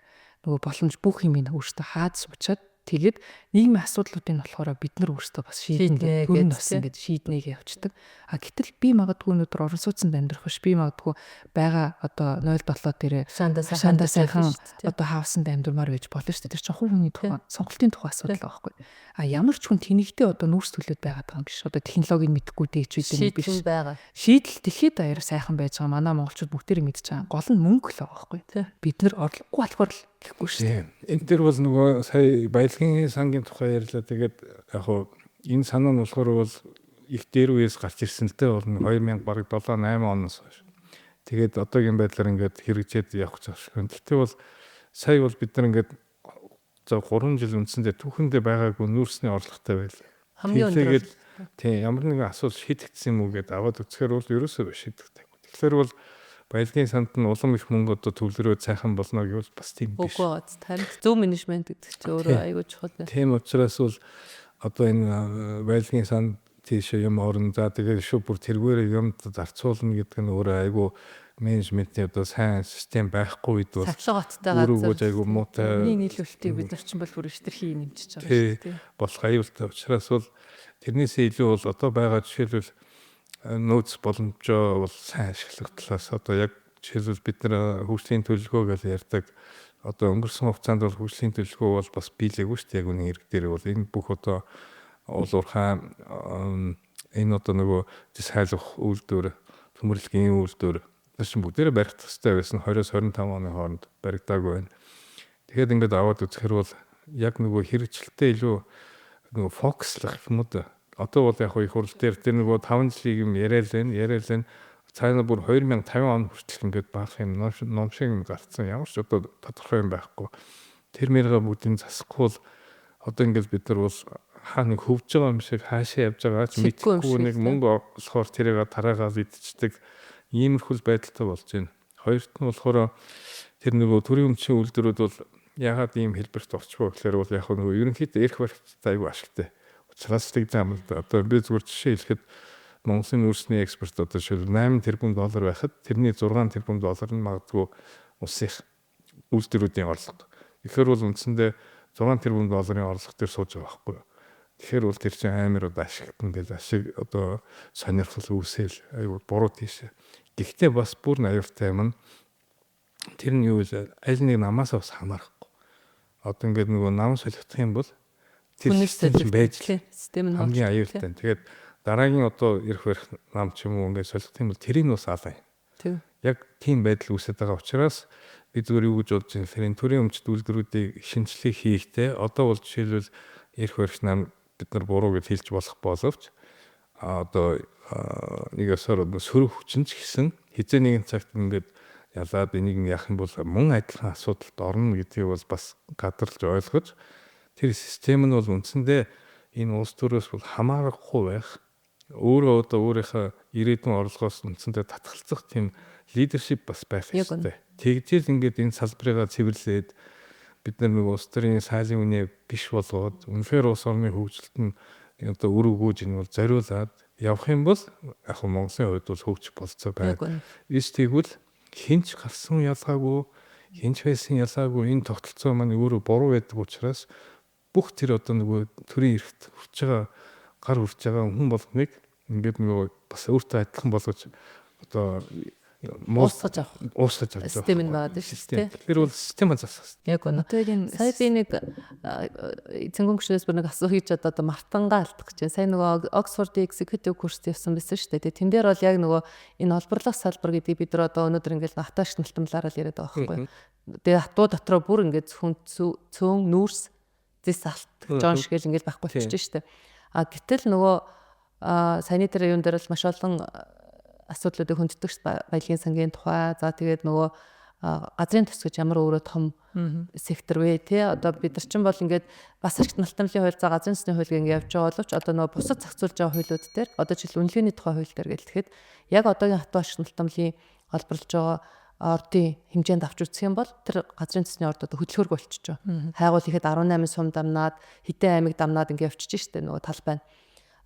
нөгөө боломж бүх юм өөртөө хаад суучаад тэгээд нийгмийн асуудлуудыг нь болохоор бид нар өөрсдөө бас шийднэ гэх нь бас ингээд шийднэ гэж явцдаг. А гэтэл би магадгүй өнөөдөр орон сууцнд амьдрах биш. Би магадгүй байгаа одоо 0.7 дээрээ шандаа сайхан одоо хаусанд амьдрмаар байж болно шүү дээ. Тэр чинь хувь хүний тухай сонголтын тухай асуудал байхгүй. А ямар ч хүн тэнэгтээ одоо нүүрс төлөөд байгаад байгаа юм биш. Одоо технологиг мэдэхгүй дэж үйдэн биш. Шийдэл дэлхийд даяар сайхан байж байгаа. Манай монголчууд бүгдээрээ мэдж байгаа. Гол нь мөнгө л байгаа байхгүй. Бид нар орлогогүй болохоор л гэхгүй шүү дээ. Энэ дээр бол нөгөө сая баялагын сангийн тухай ярьлаа. Тэгээд яг хуу энэ санаа нь болохоор бол их дээр үеэс гарч ирсэн л дээ. Бол 2000 бараг 7 8 оноос хойш. Тэгээд одоогийн байдлаар ингээд хэрэгжээд явах гэж байгаа шиг. Гэхдээ бол сая бол бид нар ингээд за 3 жил үндсэндээ түүхэндээ байгаагүй нүүрсний орлоготой байлаа. Хамгийн өндөр. Тийм ямар нэгэн асуудал шийдэгдсэн юм уу гэдээ аваад үзэхээр бол ерөөсөө шийдэгдээгүй. Тэгэхээр бол баялагын санд нь улам их мөнгө одоо төвлөрөөд сайхан болно гэвэл бас тийм биш. Үгүй ээ. Харин зөв менежмент гэдэг чинь өөрөө айгүй чухал. Тийм учраас бол одоо энэ баялагын санд тийшээ юм орно. За тэгээд шүү бүр тэргээрээ юм зарцуулна гэдэг нь өөрөө айгүй менежментийн одоо сайн систем байхгүй үед бол сахилга баттай газар айгүй муутай. Миний нийлүүлэлтийг бид нар чинь бол бүр хэтэрхий нэмчиж байгаа шүү дээ. Болох аюултай учраас бол тэрнээсээ илүү бол одоо байгаа жишээлбэл нөөц боломжоо бол сайн ашиглах талаас одоо яг жишээлбэл бид нар хөгжлийн төлөвлөгөө гэж ярьдаг. Одоо өнгөрсөн хугацаанд бол хөгжлийн төлөвлөгөө бол бас биелээгүй шүү дээ. Яг үнэн хэрэг дээр бол энэ бүх одоо уул уурхай энэ одоо нөгөө зэс хайлах үйлдвэр, төмөрлөгийн үйлдвэр тэр чинь бүгдээрээ баригдах хэрэгтэй байсан. 20-25 оны хооронд баригдаагүй байна. Тэгэхээр ингээд аваад үзэхэр бол яг нөгөө хэрэгжилтээ илүү нөгөө фокуслах юм уу да. Одоо бол яг их хурл дээр тэр нөгөө 5 жилийн юм яриад л байна. Цаана бүр 2050 он хүртэл ингээд баах юм ном шиг юм гарцсан. Ямар ч одоо тодорхой юм байхгүй. Тэр мэргээ бүгдийг засахгүй бол одоо ингээд бид нар бол хаа нэг хөвж байгаа юм шиг хаашаа явж байгаа ч мэдэхгүй нэг мөнгө олохоор тэрийг тараагаад идчихдэг иймэрхүү байдалтай болж байна. Хоёрт нь болохоор тэр нөгөө төрийн өмчийн үйлдвэрүүд бол яагаад ийм хэлбэрт орчихвоо гэхээр бол яг нөгөө ерөнхийдөө эрх баригчтай айгүй ашигтай. Учраас тэг зам л да. Одоо би зүгээр жишээ хэлэхэд Монголын нүүрсний экспорт одоо жишээл 8 тэрбум доллар байхад тэрний 6 тэрбум доллар нь магадгүй улсын үйлдвэрүүдийн орлого. Тэгэхээр бол үндсэндээ 6 тэрбум долларын орлого дээр сууж байгаа байхгүй юу? Тэгэхээр бол тэр чинь амар одоо ашигтан гэл ашиг одоо сонирхол үүсэл айгүй буруу тийш. Гэхдээ бас бүр аюултай юм нь тэр нь юу вэ? Аль нэг намаас бас хамаарахгүй. Одоо ингээд нөгөө нам солигдох юм бол тэр систем чинь байж л систем нь хамгийн аюултай. Тэгээд дараагийн одоо ирэх барих нам ч юм уу ингээд солигдох юм бол тэрийг нь бас алаа. Тийм. Яг тийм байдал үүсэж байгаа учраас би зүгээр юу гэж бодож байна гэхээр энэ төрийн өмчт үйлдвэрүүдийг шинжилгээ хийхдээ одоо бол жишээлбэл ирэх барих нам бид нар буруу гэж хэлж болох боловч одоо нэг ёсоор сөрөг хүчин ч гэсэн хизээ нэгэн цагт ингээд ялаад энийг яах юм бол мөн адилхан асуудалд орно гэдгийг бол бас гадарлаж ойлгож тэр систем нь бол үндсэндээ энэ улс төрөөс бол хамаарахгүй байх өөрөө одоо өөрийнхөө ирээдүйн орлогоос үндсэндээ татгалзах тийм лидершип бас байх ёстой. Тэгжэл ингээд энэ салбарыгаа цэвэрлээд бид нар нэг улс төрийн сайлын үнэ биш болгоод үнэхээр улс орны хөгжилт нь одоо үр өгөөж энэ бол зориулаад явах юм бол яг Монголын хувьд бол хөгжих болцоо байна. Эс тэгвэл хинч гарсан ялгаагүй хинч байсан ялгаагүй энэ тогтолцоо маань өөрөө буруу байдаг учраас бүх тэр одоо нөгөө төрийн эрхт хүрч байгаа гар хүрч байгаа хүн болгоныг ингээд нөгөө бас өөртөө адилхан болгож одоо Уусгаж авах уусгаж авах систем нь байгаа шүү дээ. Тэгэхээр бол систем засах. Яг үнэ. Сая би нэг цэнгүүн гүшнээс бүр нэг асуу хийж одоо мартангаа алдах гэж байна. Сая нөгөө Oxford Executive курст явсан байсан шүү дээ. Тэгээ тэн дээр бол яг нөгөө энэ олборлох салбар гэдгийг бид нар одоо өнөөдөр ингээл автоаш налтамлаараа л яриад байгаа байхгүй. Тэгээ хатуу дотроо бүр ингээд зөвхөн цөөн нүүрс зэс алт жон шигэл ингээл байхгүй болчихж шүү дээ. А гэтэл нөгөө саяны тэр юун дээр л маш олон асуудлуудыг хөнддөг шүү дээ. Баялагын сангийн тухай. За тэгээд нөгөө газрын тус гэж ямар өөрөө том сектор вэ те. Одоо бид нар чинь бол ингээд бас ашигт налтамлын хууль за газрын тусны хууль ингээд явж байгаа боловч одоо нөгөө бусад зохицуулж байгаа хуулиуд дээр одоо жишээл үнэлгээний тухай хууль дээр гэлтэхэд яг одоогийн хатуу ашигт налтамлын олборлож байгаа ордын хэмжээнд авч үзэх юм бол тэр газрын тусны орд одоо хөдөлгөөргүй болчихж байгаа. Хайгуул ихэд 18 сум дамнаад хэдэн аймаг дамнаад ингээд явчихж штэ нөгөө талбай нь.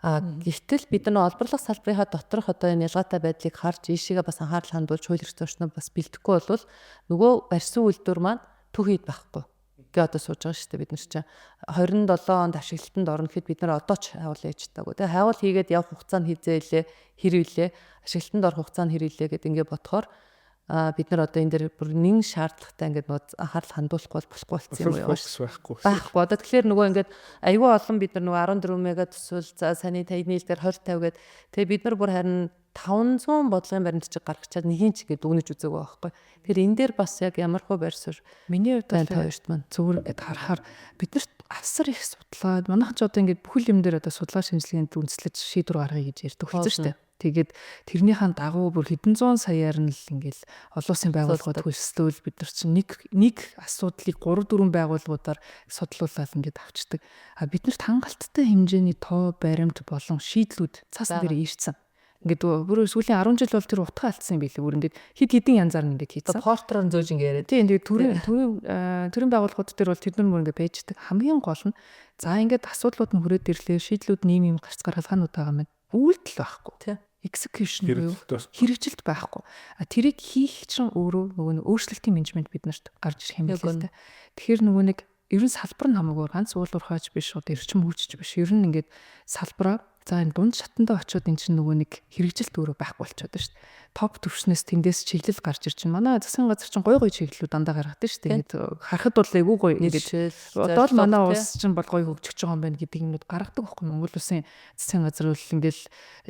А гэтэл бид нар олборлох салбарынхаа доторх одоо энэ ялгаатай байдлыг харж ийшээгээ бас анхаарал хандуулж хууль эрх зүйн бас бэлтгэхгүй болвол нөгөө барьсан үйлдвэр маань түүх хийд байхгүй гэ одоо сууж байгаа шүү дээ бид нар чинь 27 онд ашиглалтанд орно гэхэд бид нар одоо ч хайгуул хийж чадаагүй. Тэгээ хайгуул хийгээд явах хугацаа нь хизээлээ хэр вүлээ ашиглалтанд орох хугацаа нь хэр вүлээ гэд ингээ бодохоор бид нар одоо энэ дээр бүр нэн шаардлагатай ингээд нөгөө анхаарал хандуулахгүй бол болохгүй болсон юм уу байхгүй. Байхгүй. Одоо тэгэхээр нөгөө ингээд айгүй олон бид нар нөгөө 14 мега төсвөл за саний таяны дээр 20 50 гээд тэгээ бид нар бүр харин 500 бодлогын баримт чиг гаргачаад нэгийн ч ингээд дүгнэж үзээгүй байхгүй. Тэгэхээр энэ дээр бас яг ямар хөө байр суурь миний хувьд бол хоёрт маань зүгээр ингээд харахаар биднэрт асар их судалгаа манайхан ч одоо ингээд бүхэл юм дээр одоо судалгаа шинжилгээнд үндэслэж шийдвэр гаргая гэж ярьдаг болсон шүү дээ. Тэгээд тэрнийхэн дагуу бүр хэдэн зуун саяар нь л ингээл олон улсын байгууллагууд хөлслөөл бид нар чинь нэг асуудлыг 3 4 байгууллагуудаар судлуулаад ингээд авчдаг. А бид нарт хангалттай хэмжээний тоо баримт болон шийдлүүд цаасан дээр ирсэн. Ингээд бүр сүүлийн 10 жил бол тэр утгаа алдсан юм билээ. Бүр ингээд хэд хэдэн янзаар нь ингээд хийцэн. Портроор зөөж ингээд яриад. Тийм тэгээд төрийн байгууллагууд дээр бол тэд нар бүр ингээд байждаг. Хамгийн гол нь за ингээд асуудлууд нь хүрээд ирлээ. Шийдлүүд нь ийм гарц гаргалгаанууд байгаа юм. Үйлдэл байхгүй. Execution буюу хэрэгжилт байхгүй. А тэрийг хийх чинь өөрөө нөгөө нэг өөрчлөлтийн менежмент бид нарт гарч ирэх юм билээ л дээ. Тэгэхээр нөгөө нэг ер нь салбар нь хамаагүй ганц уулуурхаач биш, одоо эрчим хүчч биш. Ер нь ингээд салбараа за энэ дунд шатандаа очиод эн чинь нөгөө нэг хэрэгжилт өөрөө байхгүй болчиход байна шүү дээ. Топ төвшнөөс тэндээс чиглэл гарч ирж байна. Манай засгийн газар чинь гоё гоё чиглэлүүд дандаа гаргадаг шүү дээ. Ингээд харахад бол айгүй гоё ингээд одоо л манай улс чинь бол гоё хөгжиж байгаа юм байна гэдэг юмнууд гаргадаг байхгүй. Монгол улсын засгийн газар бол ингээд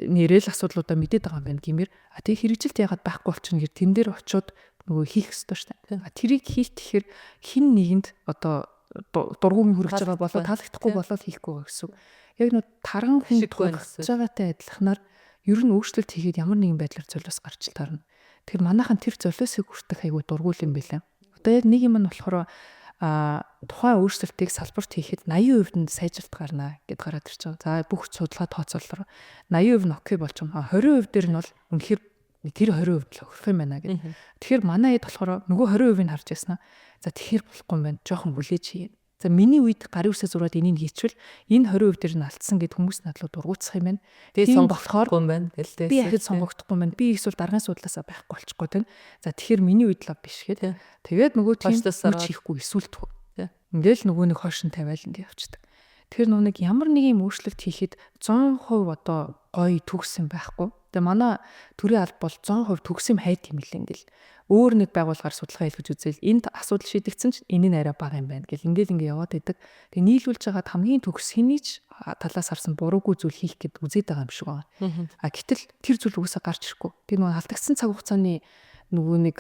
нэрэл асуудлуудаа мэдээд байгаа юм байна гэмээр. А тэг хэрэгжилт яагаад байхгүй болчихно гэхээр тэн дээр очиод нөгөө хийх ёстой шүү дээ. А тэрийг хийх гэхээр хин нэгэнд одоо дургуун хүрэж байгаа болоо таалагдахгүй болоо хийхгүй байгаа гэсэн. Яг нөө тарган хүн тулгаж байгаатай адилханаар ер нь өөрчлөлт хийгээд ямар нэгэн байдлаар золиос гарч таарна. Тэгэхээр манайхан тэр золиосыг хүртэх айгүй дургуул юм билээ. Одоо яг нэг юм нь болохоор тухайн өөрчлөлтийг салбарт хийхэд 80% нь сайжралт гарна гэд гараад ирж байгаа. За бүх судалгаа тооцоололоор 80% нь окей болж байгаа. 20% дээр нь бол үнэхээр тэр 20% л охирох юм байна гэд. Тэгэхээр манай хэд болохоор нөгөө 20%-ийг харж яснаа. За тэгэхээр болохгүй юм байна. Жохон хүлээж хий. За миний үед гарын үсээ зураад энийг хийчихвэл энэ 20% дээр нь алдсан гэд хүмүүс над руу дургуутсах юм байна. Тэгээ сонгохгүй юм байна. Тэгэл би ахид сонгогдохгүй юм байна. Би эсвэл даргын судлаасаа байхгүй болчихгоо тийм. За тэгэхээр миний үед л биш гээд. Тэгээд нөгөө тийм хүч хийхгүй эсвэл ингээл нөгөө нэг хойш нь тавиал ингээ явчихдаг. Тэгэхээр нөгөө нэг ямар нэг юм өөрчлөлт хийхэд 100% одоо гоё төгс юм байхгүй. Тэгээ манай төрийн алба бол 100% төгс юм хайд юм лээ ингээл. Өөр нэг байгууллагаар судалгаа хийх гэж үзэл энд асуудал шийдэгдсэн ч энэ нь арай бага юм байна гэл ингээл ингээ яваад идэг. Тэгээ нийлүүлж хагаад хамгийн төгс хэний ч талаас харсан буруугүй зүйл хийх гэд үзээд байгаа юм шиг байна. А гэтэл тэр зүйл угаасаа гарч ирэхгүй. Тэр нөгөө алдагдсан цаг хугацааны нөгөө нэг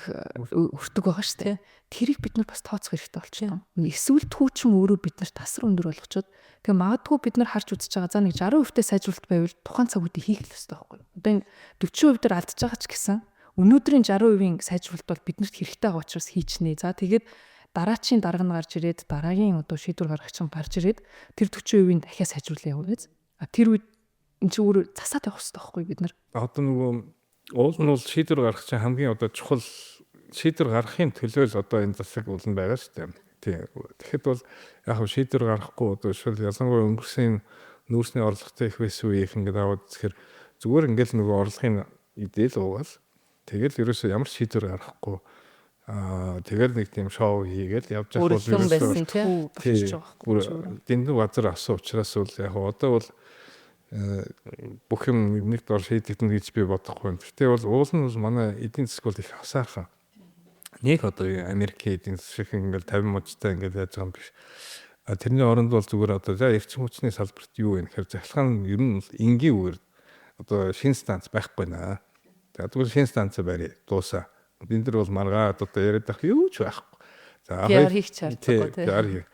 өртөг байгаа шүү дээ. Тэрийг бид нар бас тооцох хэрэгтэй болчихно. Эсвэл түүчин өөрөө бид нарт тасар өндөр болгочоод тэгээ магадгүй бид нар харж үзэж байгаа за нэг 60% та сайжруулалт байвал тухайн цаг үедээ хийх л ёстой байхгүй. Одоо энэ 40% дээр алдаж байгаа ч гэсэн өнөөдрийн 60%-ийн сайжруулалт бол биднэрт хэрэгтэй байгаа учраас хийчнэ. За тэгээд дараачийн дарга нь гарч ирээд дараагийн одоо шийдвэр гаргагч нь гарч ирээд тэр 40%-ийн дахиад сайжруулах явна биз. А тэр үед эн чинь өөрөө засаад явах хэрэгтэй байхгүй бид нар. Одоо нөгөө уул нь бол шийдвэр гаргах чинь хамгийн одоо чухал шийдвэр гаргахын төлөө л одоо энэ засаг улан байгаа шүү дээ. Тийм. Тэгэхэд бол яг хав шийдвэр гаргахгүй одоо шил ялангуяа өнгөрсөн нүүрсний орлоготой их байсан үеийнх ингээд аваад үзэхээр зүгээр ингээд нөгөө орлогын идэл уугаал тэгэл ерөөсөө ямар шийдвэр гаргахгүй тэгэл нэг тийм шоу хийгээл явж явах бол ерөөсөө болчихж байгаа байхгүй. Дэндүү газар асуу учраас бол яг одоо бол Бүх юм нэг дор шийдэгдэнэ гэж би бодохгүй. Гэхдээ бол уул нь бол манай эдийн засаг бол их хасаархан. Нэг одоо Америкийн эдийн засаг шиг ингээл 50 мужтай ингээд яаж байгаа юм биш. А тэрний оронд бол зүгээр одоо за эрчим хүчний салбарт юу вэ гэхээр захиргаан нь ер нь энгийн үгээр одоо шинэ станц байхгүй наа. За тэгвэл шинэ станц барья. Дуусаа. Энэ дэр бол маргаад одоо яриад байх юу ч байхгүй. За PR хийх шаардлагагүй тий.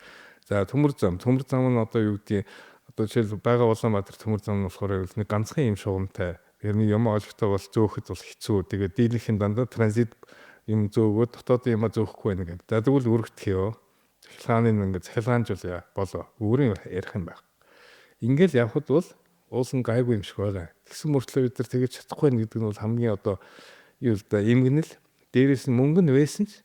За төмөр зам. Төмөр зам нь одоо юу гэдгийг одоо жишээл байгаа Улаанбаатар төмөр зам нь болохоор нэг ганцхан юм шугамтай. Тэгэхээр нэг юм олигтой бол зөөхөд бол хэцүү. Тэгээд дийлэнх нь дандаа транзит юм зөөгөөд дотоодын юма зөөхгүй байна гэдэг. За тэгвэл өргөдөх ёо. Цахилгааны ингээд цахилгаанжуулъя болоо. Өөрийн ярих юм байх. Ингээл явхад бол уулын гайгүй юм шиг байгаа. Тэгсэн мөртлөө бид нар тэгэж чадахгүй байна гэдэг нь бол хамгийн одоо юу л да эмгэнэл. Дээрээс нь мөнгө нь байсан ч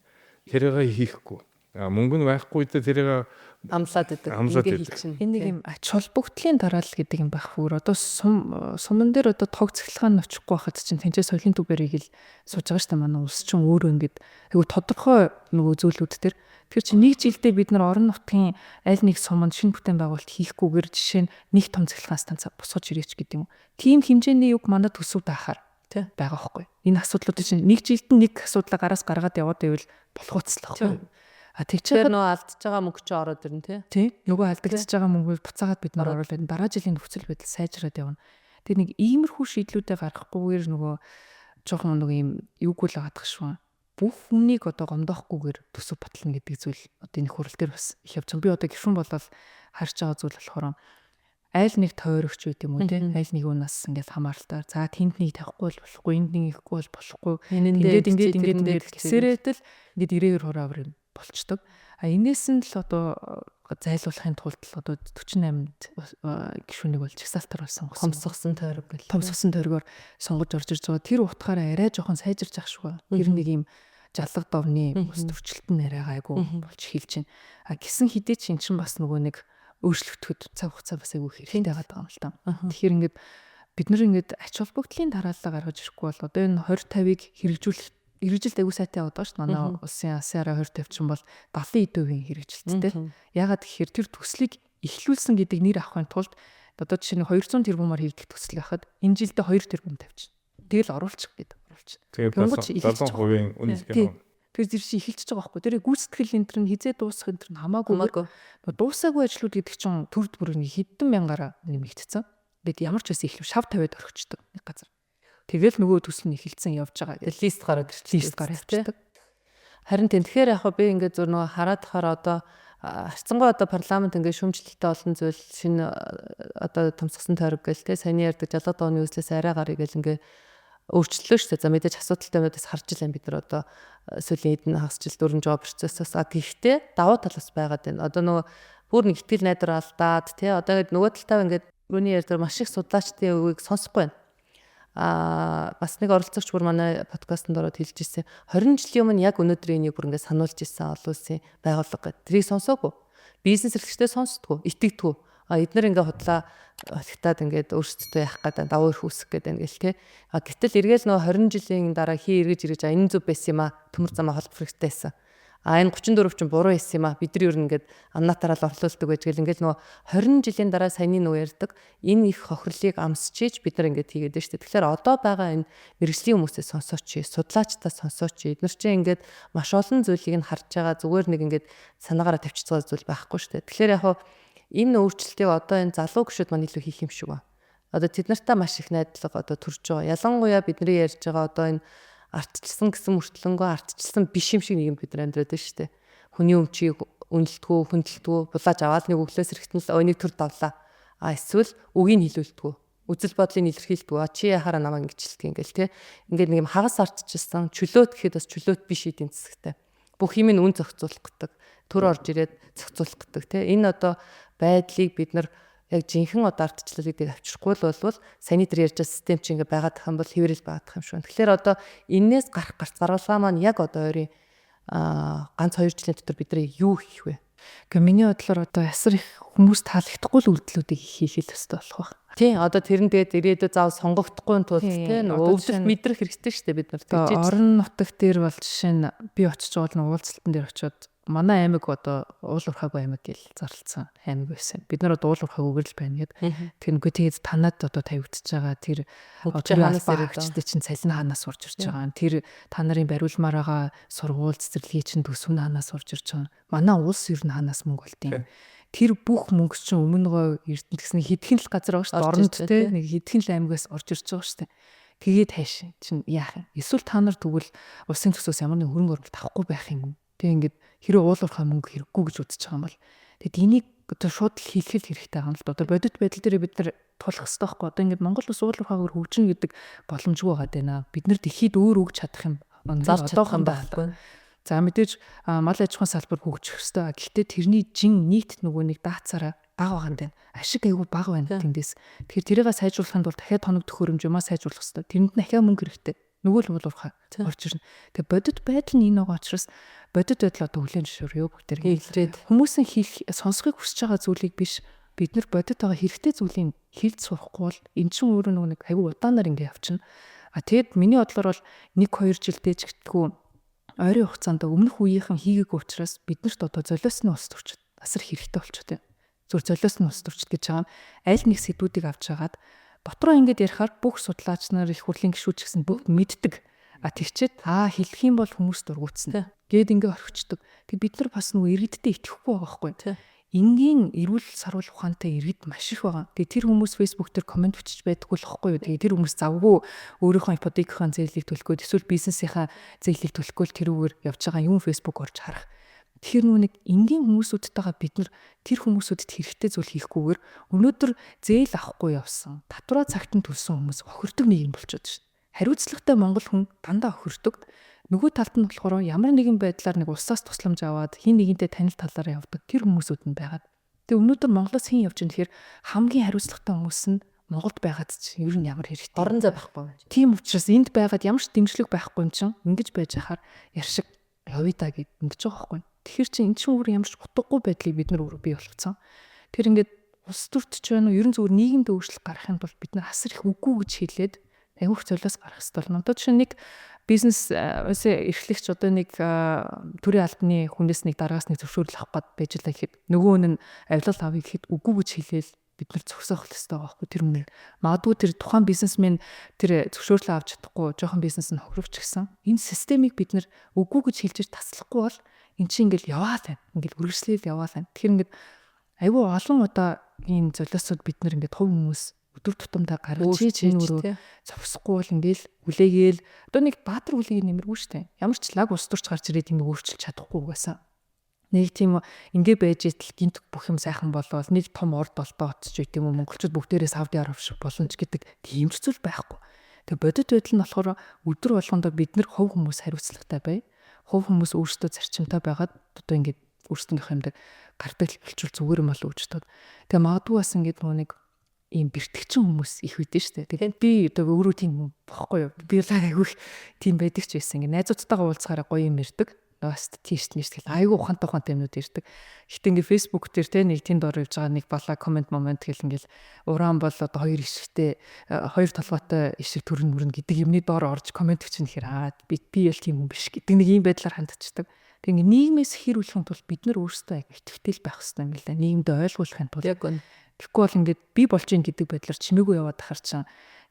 тэрийг хийхгүй. Мөнгө нь байхгүй дээ тэрийг амлаад идэг. Ингээ хийчихнэ. Энэ нэг юм ач холбогдлын дараалал гэдэг юм байх бүр. Одоо суман дээр одоо тог цахилгаан очихгүй байхад чинь тэнцээ соёлын төв барийг л сууж байгаа шүү дээ. Манай улс чинь өөрөө ингээд айгу тодорхой нөгөө зүйлүүд төр. Тэр чинь нэг жилдээ бид нар орон нутгийн аль нэг суманд шинэ бүтээн байгуулалт хийхгүйгээр жишээ нь нэг том цахилгаан станц босгож ирээч гэдэг юм. Тийм хэмжээний юг манай төсөв даахаар Тий. байгаа байхгүй. Энэ асуудлууд чинь нэг жилд нь нэг асуудлаа гараас гаргаад яваад байвал болох үсэл байхгүй. А Тэгэхээр нөгөө алдчихж байгаа мөнгө чинь ороод ирнэ тий. Тий. Нөгөө алдагдчихж байгаа мөнгөийг буцаагаад бид нар оруулаад дараа жилийн нөхцөл байдал сайжраад явна. Тэр нэг иймэрхүү шийдлүүдээ гаргахгүйгээр нөгөө жоохон нөгөө юм юугүй л байгаадах шүү. Бүх хүнийг одоо гомдоохгүйгээр төсөв батлна гэдэг зүйл одоо энэ хурал дээр бас их явж байгаа. Би одоо гэрхэн болол харж байгаа зүйл болохоор айл нэг тойрогч байт юм уу те айл нэг унаас ингээл хамааралтай. За тэнд нэг тавихгүй бол болохгүй, энд нэг ихгүй бол болохгүй. Ингээд ингээд ингээд ингээд гисэрээд л ингээд ирээгээр хураавар юм болчдөг. А энээс нь л одоо зайлуулахын тулд л одоо 48 гишүүнийг бол жагсаалтаар бол сонгосон. Томсгосон тойрог гэл. Томсгосон тойргоор сонгож орж ирж байгаа. Тэр утгаараа арай жоохон сайжирч ах шиг байна. Тэр нэг юм жалга довны ус төрчлөлт нь арай гайгүй болж эхэлж байна. А гисэн хэдий ч эн чинь бас нөгөө нэг өөрчлөгдөхөд цаг хугацаа бас айгүй хэрэгтэй байгаа юм л та. Тэгэхээр ингээд бид нар ингээд ач холбогдлын дараалал гаргаж ирэхгүй бол одоо энэ 20 50-ыг хэрэгжүүлэх хэрэгжилт айгүй сайтай яваад байгаа шүү дээ. Манай улсын ASEAN 20 50 чинь бол 70% хэрэгжилттэй. Яагаад гэхээр тэр төслийг эхлүүлсэн гэдэг нэр авахын тулд одоо жишээ нь 200 тэрбумаар хийгдэх төсөл байхад энэ жилдээ 2 тэрбум тавьчихна. Тэгэл оруулчих гэдэг оруулчих. Тэгээд 70% үнэлгээ. Тэр зэрэг чи эхэлчихэж байгаа байхгүй. Тэр гүйцэтгэл энэ төр нь хизээ дуусах энэ төр нь хамаагүй. Дуусаагүй ажлууд гэдэг чинь төрд бүр нэг хэдэн мянгаараа нэмэгдсэн. Бид ямар ч байсан эхлэв шав тавиад орхичдаг нэг газар. Тэгэл нөгөө төсөл нь эхэлсэн явж байгаа гэдэг. Лист гараад ирчихсэн. Лист гараад ирчихдэг. Харин тийм тэгэхээр яг би ингээд зур нөгөө хараад хахаар одоо харцангуй одоо парламент ингээд шүүмжлэлтэй олон зүйл шинэ одоо томсгосон тойрог гэл те саяны ярьдаг жалга дооны үүслээс арай гарыг гэл ингээд өөрчлөлөө шүү дээ. За мэдээж асуудалтай юмнуудаас харж илэн бид нар одоо сүүлийн хэдэн хагас жил дөрвөн жоо процессоос а гэхдээ давуу талаас байгаад байна. Одоо нөгөө бүр нэг ихтгэл найдвар алдаад тий одоо ингээд нөгөө талтаа ингээд юуны ярьдаг маш их судлаачдын үгийг сонсохгүй байна. А бас нэг оролцогч бүр манай подкастт ороод хэлж ирсэн. 20 жилийн өмнө яг өнөөдрийн энийг бүр ингээд сануулж ирсэн олон улсын байгууллага гэдэг. Тэрийг сонсоогүй. Бизнес эрхлэгчдээ сонсдгоо, итгэдэггүй. А эднэр ингээ худлаа хатагтаад ингээд өөрсдөө яах гэдэг давуу эрх үүсгэх гэдэг ингээл те. А гэтэл эргээл нөгөө 20 жилийн дараа хий эргэж ирэж а энэ зүв байсан юм а төмөр замаа холбох хэрэгтэй байсан. А энэ 34 чинь буруу хийсэн юм а. Бид нар ер нь ингээд амнатаараа л орлуулдаг байж гэл ингээл нөгөө 20 жилийн дараа саяны нөгөө ярьдаг энэ их хохирлыг амсчиж бид нар ингээд хийгээд байна шүү дээ. Тэгэхээр одоо байгаа энэ мэрэгжлийн хүмүүсээ сонсооч, судлаачдаа сонсооч. Эднэр чинь ингээд маш олон зүйлийг нь харж байгаа зүгээр нэг ингээд санаагаараа тавьчих байгаа зүйл байхгүй шүү дээ. Тэгэхээр яг энэ өөрчлөлтийг одоо энэ залуу гүшүүд маань илүү хийх юм шиг байна. Одоо тэд нартай маш их найдлага одоо төрж байгаа. Ялангуяа бидний ярьж байгаа одоо энэ ардчилсан гэсэн мөртлөнгөө ардчилсан биш юм шиг нийгэм бид нар амьдраад байна шүү дээ. Хүний өмчийг үнэлтгүү, хүндэлтгүү, булааж аваад нэг өглөөс эрэхтэн л өнийг төр давлаа. А эсвэл үгийг хилүүлдэггүй, үзэл бодлыг илэрхийлдэггүй. А чи яхаараа намайг ингэж хэлдэг ингээл те. Ингээд нэг юм хагас ардчилсан, чөлөөт гэхэд бас чөлөөт биш эдийн засагтай. Бүх юм нь үн зохицуулах гэдэг, төр орж ирээд зохицуулах гэдэг те. Энэ одоо байдлыг бид нар яг жинхэнэ одоо ардчлал гэдгийг авчрахгүй л болвол саяны тэр ярьж байгаа систем чинь ингээ байгаад тах юм бол хэврэл байгаад тах юм шиг. Тэгэхээр одоо энээс гарах гарц гаргалгаа маань яг одоо ойрын ганц 2 жилийн дотор бид нар юу хийх вэ? Гэхдээ миний бодлоор одоо ясар их хүмүүс таалагдахгүй л үйлдэлүүдийг хийх л ёстой болох байх. Тийм одоо тэр нь тэгээд ирээдүйд заавал сонгогдохгүй тулд тийм нөгөө өвдөлт мэдрэх хэрэгтэй шүү дээ бид нар. Тэгж орон нутаг дээр бол жишээ нь би очиж байгаа бол уулзалтан дээр очиод Манай аймаг одоо уул уурхаагүй аймаг гэж зарлцсан аймаг байсан. Бид нар одоо уул уурхаагүйгээр л байна гэд. Тэр үгүй тэгээд танад одоо тавигдчихж байгаа тэр хаанаас ирээд чинь цалин хаанаас орж ирж байгаа. Тэр та нарын бариулмаар байгаа сургууль цэцэрлэгийн чинь төсөв нь хаанаас орж ирж байгаа. Манай улс ер нь хаанаас мөнгө олдیں۔ Тэр бүх мөнгө чинь өмнө гоо Эрдэнэ гэсэн хэдхэн л газар байгаа шүү дээ. Оронд те нэг хэдхэн л аймагаас орж ирж байгаа шүү дээ. Тэгээд хайш чинь яах юм? Эсвэл та нар тэгвэл улсын төсөөс ямар нэгэн хөрөнгө оруулалт авахгүй байх юм уу? Тэг ингээд хэрэг уул уурхай мөнгө хэрэггүй гэж үзэж байгаа юм бол тэгэд энийг одоо шууд л хийх хэрэгтэй байгаа юм л да. Одоо бодит байдал дээр бид нар тулах хэрэгтэй байхгүй. Одоо ингээд Монгол улс уул уурхайгаар хөгжинэ гэдэг боломжгүй байгаа даа. Бид нар дэлхийд өөр өгч чадах юм зарч чадах юм байхгүй. За мэдээж мал аж ахуйн салбар хөгжих хэрэгтэй. Гэхдээ тэрний жин нийт нөгөө нэг даацаараа бага байгаа юм байна. Ашиг айгүй бага байна тэндээс. Тэгэхээр тэрийг сайжруулахын тулд дахиад тоног төхөөрөмж юмаа сайжруулах хэрэгтэй. Тэрэнд нь дахиад мөнгө хэрэгтэй. Нөгөө л уул уурхай орж ирнэ. Тэгээ бодит байдал нь энэ байгаа учраас бодит байдал одоо хүлээн зөвшөөрөө бүгдээр хэлрээд хүмүүсийн хэлэх сонсохыг хүсэж байгаа зүйлийг биш бид нар бодит байгаа хэрэгтэй зүйлийг хэлж сурахгүй бол эн чинь өөрөө нөгөө нэг айгүй удаанаар ингэ явчихна. А тэгэд миний бодлоор бол 1 2 жил дэж гэтгүү ойрын хугацаанд өмнөх үеийнхэн хийгээгүй учраас биднэрт одоо золиосны улс төрчид асар хэрэгтэй болчиход байна. Зүр золиосны улс төрчид гэж байгаа нь аль нэг сэдвүүдийг авч хагаад дотроо ингэж ярихаар бүх судлаач нар их хурлын гишүүд ч гэсэн бүгд мэддэг. А тэгчээд хэлэх юм бол хүмүүс дургуутсан. Гээд ингээ орхичдөг. Тэг бид нар бас нөгөө иргэдтэй итгэхгүй байгаа байхгүй. Энгийн эрүүл саруул ухаантай иргэд маш их байгаа. Тэгээ тэр хүмүүс Facebook дээр комент бичиж байдаггүй л байхгүй юу. Тэгээ тэр хүмүүс завгүй өөрийнхөө ипотекийн зээлийг төлөх гээд эсвэл бизнесийнхаа зээлийг төлөх гээд тэрүүгээр явж байгаа юм Facebook орж харах. Тэгэхээр нөгөө нэг энгийн хүмүүсүүдтэйгээ бид нар тэр хүмүүсүүдэд хэрэгтэй зүйл хийхгүйгээр өнөөдөр зээл авахгүй явсан. Татвараа цагт нь төлсөн хүмүүс хохирдог нийгэм болчиход шин. Хариуцлагатай монгол хүн дандаа хохирдог. Нөгөө талд нь болохоор ямар нэгэн байдлаар нэг улсаас тусламж аваад хин нэгэнтэй танил талаараа явдаг тэр хүмүүсүүд нь байгаад. Тэгээ өнөөдөр Монголоос хэн явж байгаа тэгэхээр хамгийн хариуцлагатай хүмүүс нь Монголд байгаад ч ер нь ямар хэрэгтэй. Орон зай байхгүй. Тийм учраас энд байгаад ямар ч дэмжлэг байхгүй юм чинь ингэж байж хахаар ярьшиг явъя да гэд ингэж байгаа байхгүй. Тэгэхээр чи эн чинь өөр ямар ч утгагүй байдлыг бид нар өөрөө бий болгоцсон. Тэр ингээд улс төрт ч байна уу ер нь зүгээр нийгэмд өөрчлөлт гаргахын тулд бид нар асар их үгүй гэж хэлээд аюух золиос гаргах хэрэгтэй болно. Одоо жишээ нэг бизнес эрхлэгч одоо нэг төрийн албаны хүнээс нэг дараагаас нэг зөвшөөрөл авах гээд байж лаа гэхэд нөгөө нь авилал авъя гэхэд үгүй гэж хэлээл бид нар зогсоох хэрэгтэй байгаа байхгүй тэр өмнө. Магадгүй тэр тухайн бизнесмен тэр зөвшөөрлөө авч чадахгүй жоохон бизнес нь хохирогч гэсэн. Энэ системийг бид нар үгүй гэж хэлж таслахгүй бол эн чинь ингээл яваал байна. Ингээл үргэлжлээл яваал байна. Тэгэхээр ингээд айгүй олон удаа энэ золиосууд бид нар ингээд хувь хүмүүс өдөр тутамдаа гаргаж ийж энэ өөрөө зогсохгүй бол ингээл хүлээгээл одоо нэг баатар хүлээгээ нэмэргүй шүү дээ. Ямар ч лаг улс төрч гарч ирээд ингэ өөрчилж чадахгүй угаасаа. Нэг тийм ингээ байж итэл гинт бүх юм сайхан болоод нэг том орд болтоо очиж байт юм уу монголчууд бүгдээрээ Сауди Араб шиг болно ч гэдэг тийм ч зүйл байхгүй. Тэгээ бодит байдал нь болохоор өдөр болгондоо бид нар хувь хүмүүс хариуцлагатай бай. Хувь хүмүүс өөрсдөө зарчимтай байгаад одоо ингээд өөрсдийнхөө юм дээр гардаг болчвол зүгээр юм болов уу гэж бодоод. Тэгээ магадгүй бас ингээд нөгөө нэг ийм бэртгчин хүмүүс их үйдэн штэ. Тэгээд би одоо өөрөө тийм хүн бохгүй юу. Би л айгүй их тийм байдаг ч байсан. Ингээд найзуудтайгаа уулзахаараа гоё юм ярьдаг. Бас тийш тийш гэл айгүй ухаантай ухаантай юмнууд ярьдаг. Гэтэ ингээд Facebook дээр те нэг тэнд ор явж байгаа нэг балаа комент момент гэл ингээд уран бол одоо хоёр ишгтэй хоёр толгойтой ишиг төрн мөрн гэдэг юмны доор орж комент бичнэ гэхээр аа би ял тийм хүн биш гэдэг нэг ийм байдлаар хандчихдаг. Тэг ингээд нийгмээс хэрүүлэхин тулд бид нар өөрсдөө айгүй итгэвтэй л байх хэрэгтэй юм л да. Нийгэмдээ ойлгуулахын тулд. Яг үнэ. Тэгэхгүй бол ингээд би болж ийн гэдэг байдлаар чимээгүй яваад тахар чинь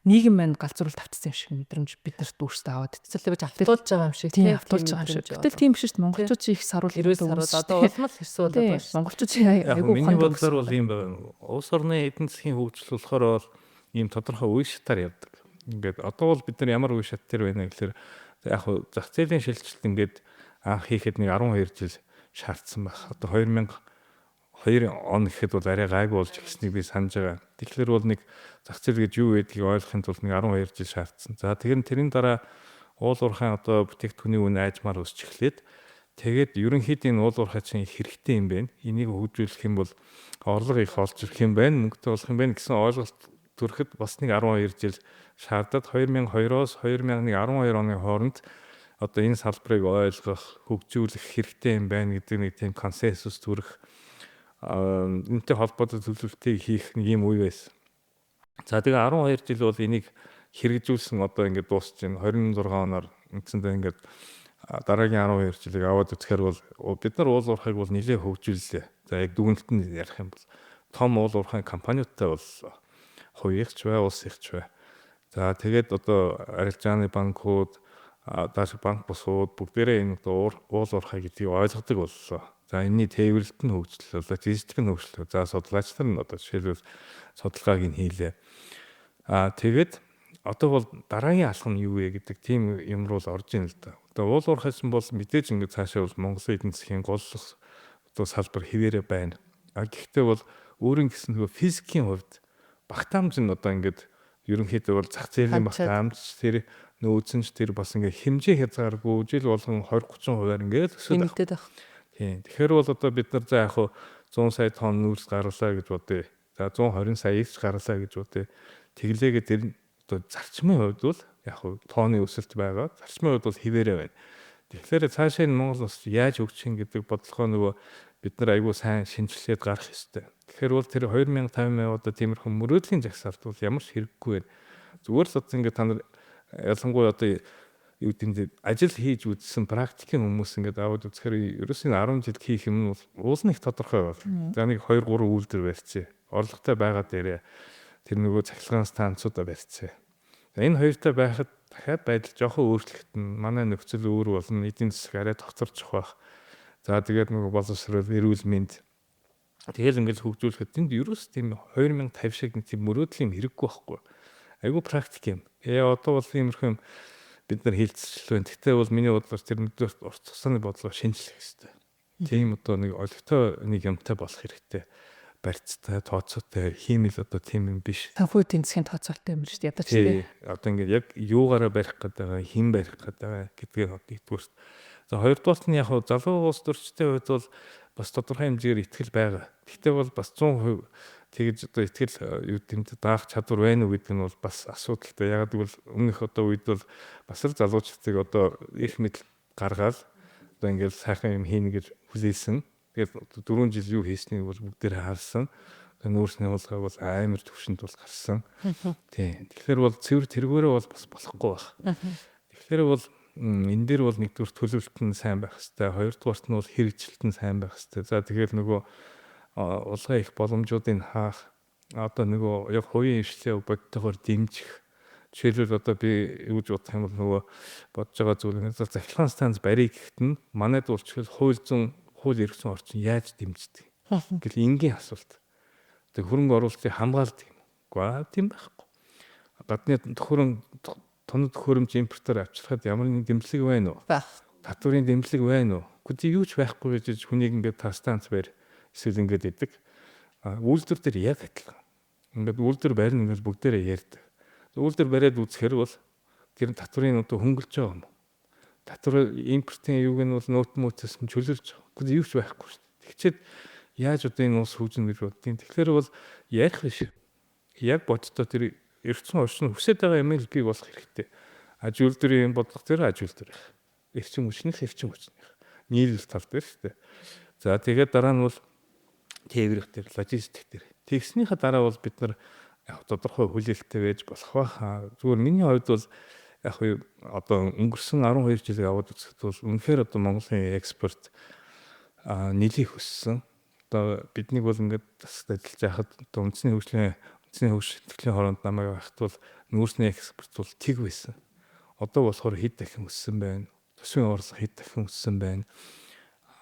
нийгэм маань галзуурал тавцсан юм шиг мэдрэмж бид нарт өөрсдөө аваад Эсвэл бич автуулж байгаа юм шиг тийм автуулж байгаа юм шиг. Гэтэл тийм биш шүү дээ. Монголчууд чи их саруул эрүүл саруул одоо улам л хэрсүү болоод байна шүү. Монголчууд чи айгүй ухаан. Миний бодлоор бол ийм байна. Улс орны эдийн засгийн хөгжил болохоор бол ийм тодорхой үе шатаар явдаг. Ингээд одоо бол бид нар ямар үе шат дээр байна гэхээр яг хуу зах зээлийн шилжилт ингээд анх хийхэд нэг 12 жил шаардсан байх. Одоо 2002 он гэхэд бол арай гайгүй болж эхэлснийг би санаж байгаа. Тэгэхээр бол нэг зах зээл гэж юу байдгийг ойлгохын тулд нэг 12 жил шаардсан. За тэгэхээр тэрний дараа уул уурхайн одоо бүтээгдэхүүний үн айжмаар өсч эхлээд тэгээд ерөнхийдөө энэ уул уурхай чинь хэрэгтэй юм байна. Энийг хөгжүүлэх юм бол орлого их олж ирэх юм байна, мөнгөтэй болох юм байна гэсэн ойлголт төрөхөд бас нэг 12 жил шаардаад 2002-оос 2012 оны хооронд одоо энэ салбарыг ойлгох, хөгжүүлэх хэрэгтэй юм байна гэдэг нэг тийм консенсус төрөх энэтэй холбоотой төлөвлөлтийг хийх нэг юм үе байсан. За тэгээ 12 жил бол энийг хэрэгжүүлсэн одоо ингээд дуусч байна. 26 оноор үндсэндээ ингээд дараагийн 12 жилийг аваад үзэхээр бол бид нар уул уурхайг бол нэлээд хөгжүүллээ. За яг дүгнэлт нь ярих юм бол том уул уурхайн компаниудтай боллоо. Хувийнхч бай, улсынхч бай. За тэгээд одоо арилжааны банкуд, дааш банк бусууд бүгдээрээ энэ одоо уул уурхай гэдгийг ойлгодог боллоо. За энэний тээвэрлэлт нь хөгжлөө, логистик нь хөгжлөө. За судлаач нар нь одоо жишээлбэл судалгааг нь хийлээ. Тэгээд одоо бол дараагийн алхам нь юу вэ гэдэг тийм юм руу л орж ийн л да. Одоо уул уурхайсан бол мэдээж ингээд цаашаа бол Монголын эдийн засгийн голлох одоо салбар хэвээрээ байна. А гэхдээ бол өөрийн гэсэн нөгөө физикийн хувьд багтаамж нь одоо ингээд ерөнхийдөө бол зах зээлийн багтаамж тэр нөөцөн ч тэр бас ингээд хэмжээ хязгааргүй жил болгон 20 30%-аар ингээд өсөд байх. Тийм. Тэгэхээр бол одоо бид нар за яг хуу 100 сая тонн нүүрс гарлаа гэж бодъё. За 120 сая ч гарлаа гэж бодъё. Тэглээгээ тэр одоо зарчмын хувьд бол яг хуу тооны өсөлт байгаа. Зарчмын хувьд бол хэвээрээ байна. Тэгэхээр цаашаа энэ Монгол улс яаж хөгжих юм гэдэг бодлогоо нөгөө бид нар айгүй сайн шинжилээд гарах ёстой. Тэгэхээр бол тэр 2050 одоо тиймэрхүү мөрөөдлийн жагсаалт бол ямар ч хэрэггүй байна. Зүгээр л одоо ингээд та нар ялангуяа одоо юу гэдэг нь ажил хийж үзсэн практикийн хүмүүс ингээд аваад үзэхээр ерөөсөө 10 жил хийх юм бол уул нь их тодорхой бол. За нэг 2 3 үйлдвэр барьчих. Орлоготой байгаа дээрээ тэр нөгөө цахилгаан станцуудаа барьчих. За энэ хоёртой байхад дахиад байдал жоохон өөрчлөгдөн. Манай нөхцөл өөр болно. Эдийн засаг арай тогтворчих байх. За тэгээд нөгөө боловсрол, эрүүл мэнд тэгэл ингээд хөгжүүлэхэд тэнд ерөөс тийм 2050 шиг нэг тийм мөрөөдлийн хэрэггүй байхгүй. Айгүй практик юм. Одоо бол иймэрхүү юм бид нар хилцчихлээ. Гэхдээ бол миний бодлоор тэр нэгдүгээр урт хугацааны бодлого шинжлэх хэрэгтэй. Тийм одоо нэг олигтой нэг юмтай болох хэрэгтэй. Барьцтай, тооцоотой, хиймэл одоо тийм юм биш. Санхүү эдийн засгийн тооцоолтой юм шүү дээ. Ядаж тий. Одоо ингээд яг юугаараа барих гэдэг байгаа, хэн барих гэдэг байгаа гэдгийг нэгдүгüрт. За хоёрдугаарт нь яг залуу улс төрчдийн хувьд бол бас тодорхой хэмжээгээр итгэл байгаа. Гэхдээ бол бас 100% тэгж одоо итгэл юу гэмт даах чадвар байна уу гэдэг нь бол бас асуудалтай. Яг гэвэл өмнөх одоо үед бол бас л залуучдыг одоо эрх мэдэл гаргаал одоо ингээл сайхан юм хийнэ гэж хүлээсэн. Тэгээд 4 жил юу хийснийг бол бүгдээр харсан. Нүүрсний хулгай бол амар төвшөнд бол гарсан. Тийм. Тэгэхээр бол цэвэр тэргүүрээ бол бас болохгүй байх. Тэгэхээр бол энэ дээр бол нэгдүгээр төлөвлөлт нь сайн байх хэвээр, хоёрдугаарт нь бол хэрэгжилт нь сайн байх хэвээр. За тэгэхээр нөгөө улгай их боломжуудыг хаах, одоо нөгөө яг хувийн хвшлээ бодтойгоор дэмжих. Жишээлбэл одоо би юу гэж бодох юм бол нөгөө бодож байгаа зүйл нь цахилгаан станц барийг гэхэд нь манайд улчхэл хууль зүйн хууль эрх зүйн орчин яаж дэмждэг гэл энгийн асуулт. Тэг хөрөнгө оруулалтыг хамгаалдаг юм. Үгүй тийм байхгүй. Гадны төхөрөн тоног төхөөрөмж импортоор авчирхад ямар нэгэн дэмжлэг байна уу? Байх. Татварын дэмжлэг байна уу? Үгүй юу ч байхгүй гэж хүнийг ингээд та станц барь эсвэл ингээд идэг. Үйлдвэр дээр яг адилхан. Ингээд үйлдвэр барина ингээд бүгдээрээ ярьдаг. Үйлдвэр бариад үзэхэр бол тэр татварын одоо хөнгөлж байгаа юм уу? Татвар импортын юуг нь бол нөт мөтөөс нь чөлөөлж байгаа. Үгүй юу ч байхгүй шүү дээ. Тэгчээд яаж одоо энэ улс хөгжинэ гэж боддیں۔ Тэгэхээр бол ярих биш. Яг боддоо тэр эрчим орчин хүсэж байгаа юм л бий болох хэрэгтэй. Аж үйлдвэрийн бодлого дээр аж үйлдвэр их. Эрчим хүчнийх эрчим хүчнийх. Нийлэл тал дээр шүү дээ. За тэгээд дараа нь бол тээврэх дээр, логистик дээр. Тэгснийхээ дараа бол бид нар яг тодорхой хүлээлттэй байж болох байх. Зүгээр миний хувьд бол яг одоо өнгөрсөн 12 жилийг аваад үзэхэд бол үнэхээр одоо Монголын экспорт нэлээд өссөн. Одоо биднийг бол ингээд засагт ажиллаж байхад одоо үндэсний хөгжлийн үндэсний хөгжлийн хороонд намайг байхад бол нүүрсний экспорт бол тэг байсан. Одоо болохоор хэд дахин өссөн байна. Төсвийн орлого хэд дахин өссөн байна.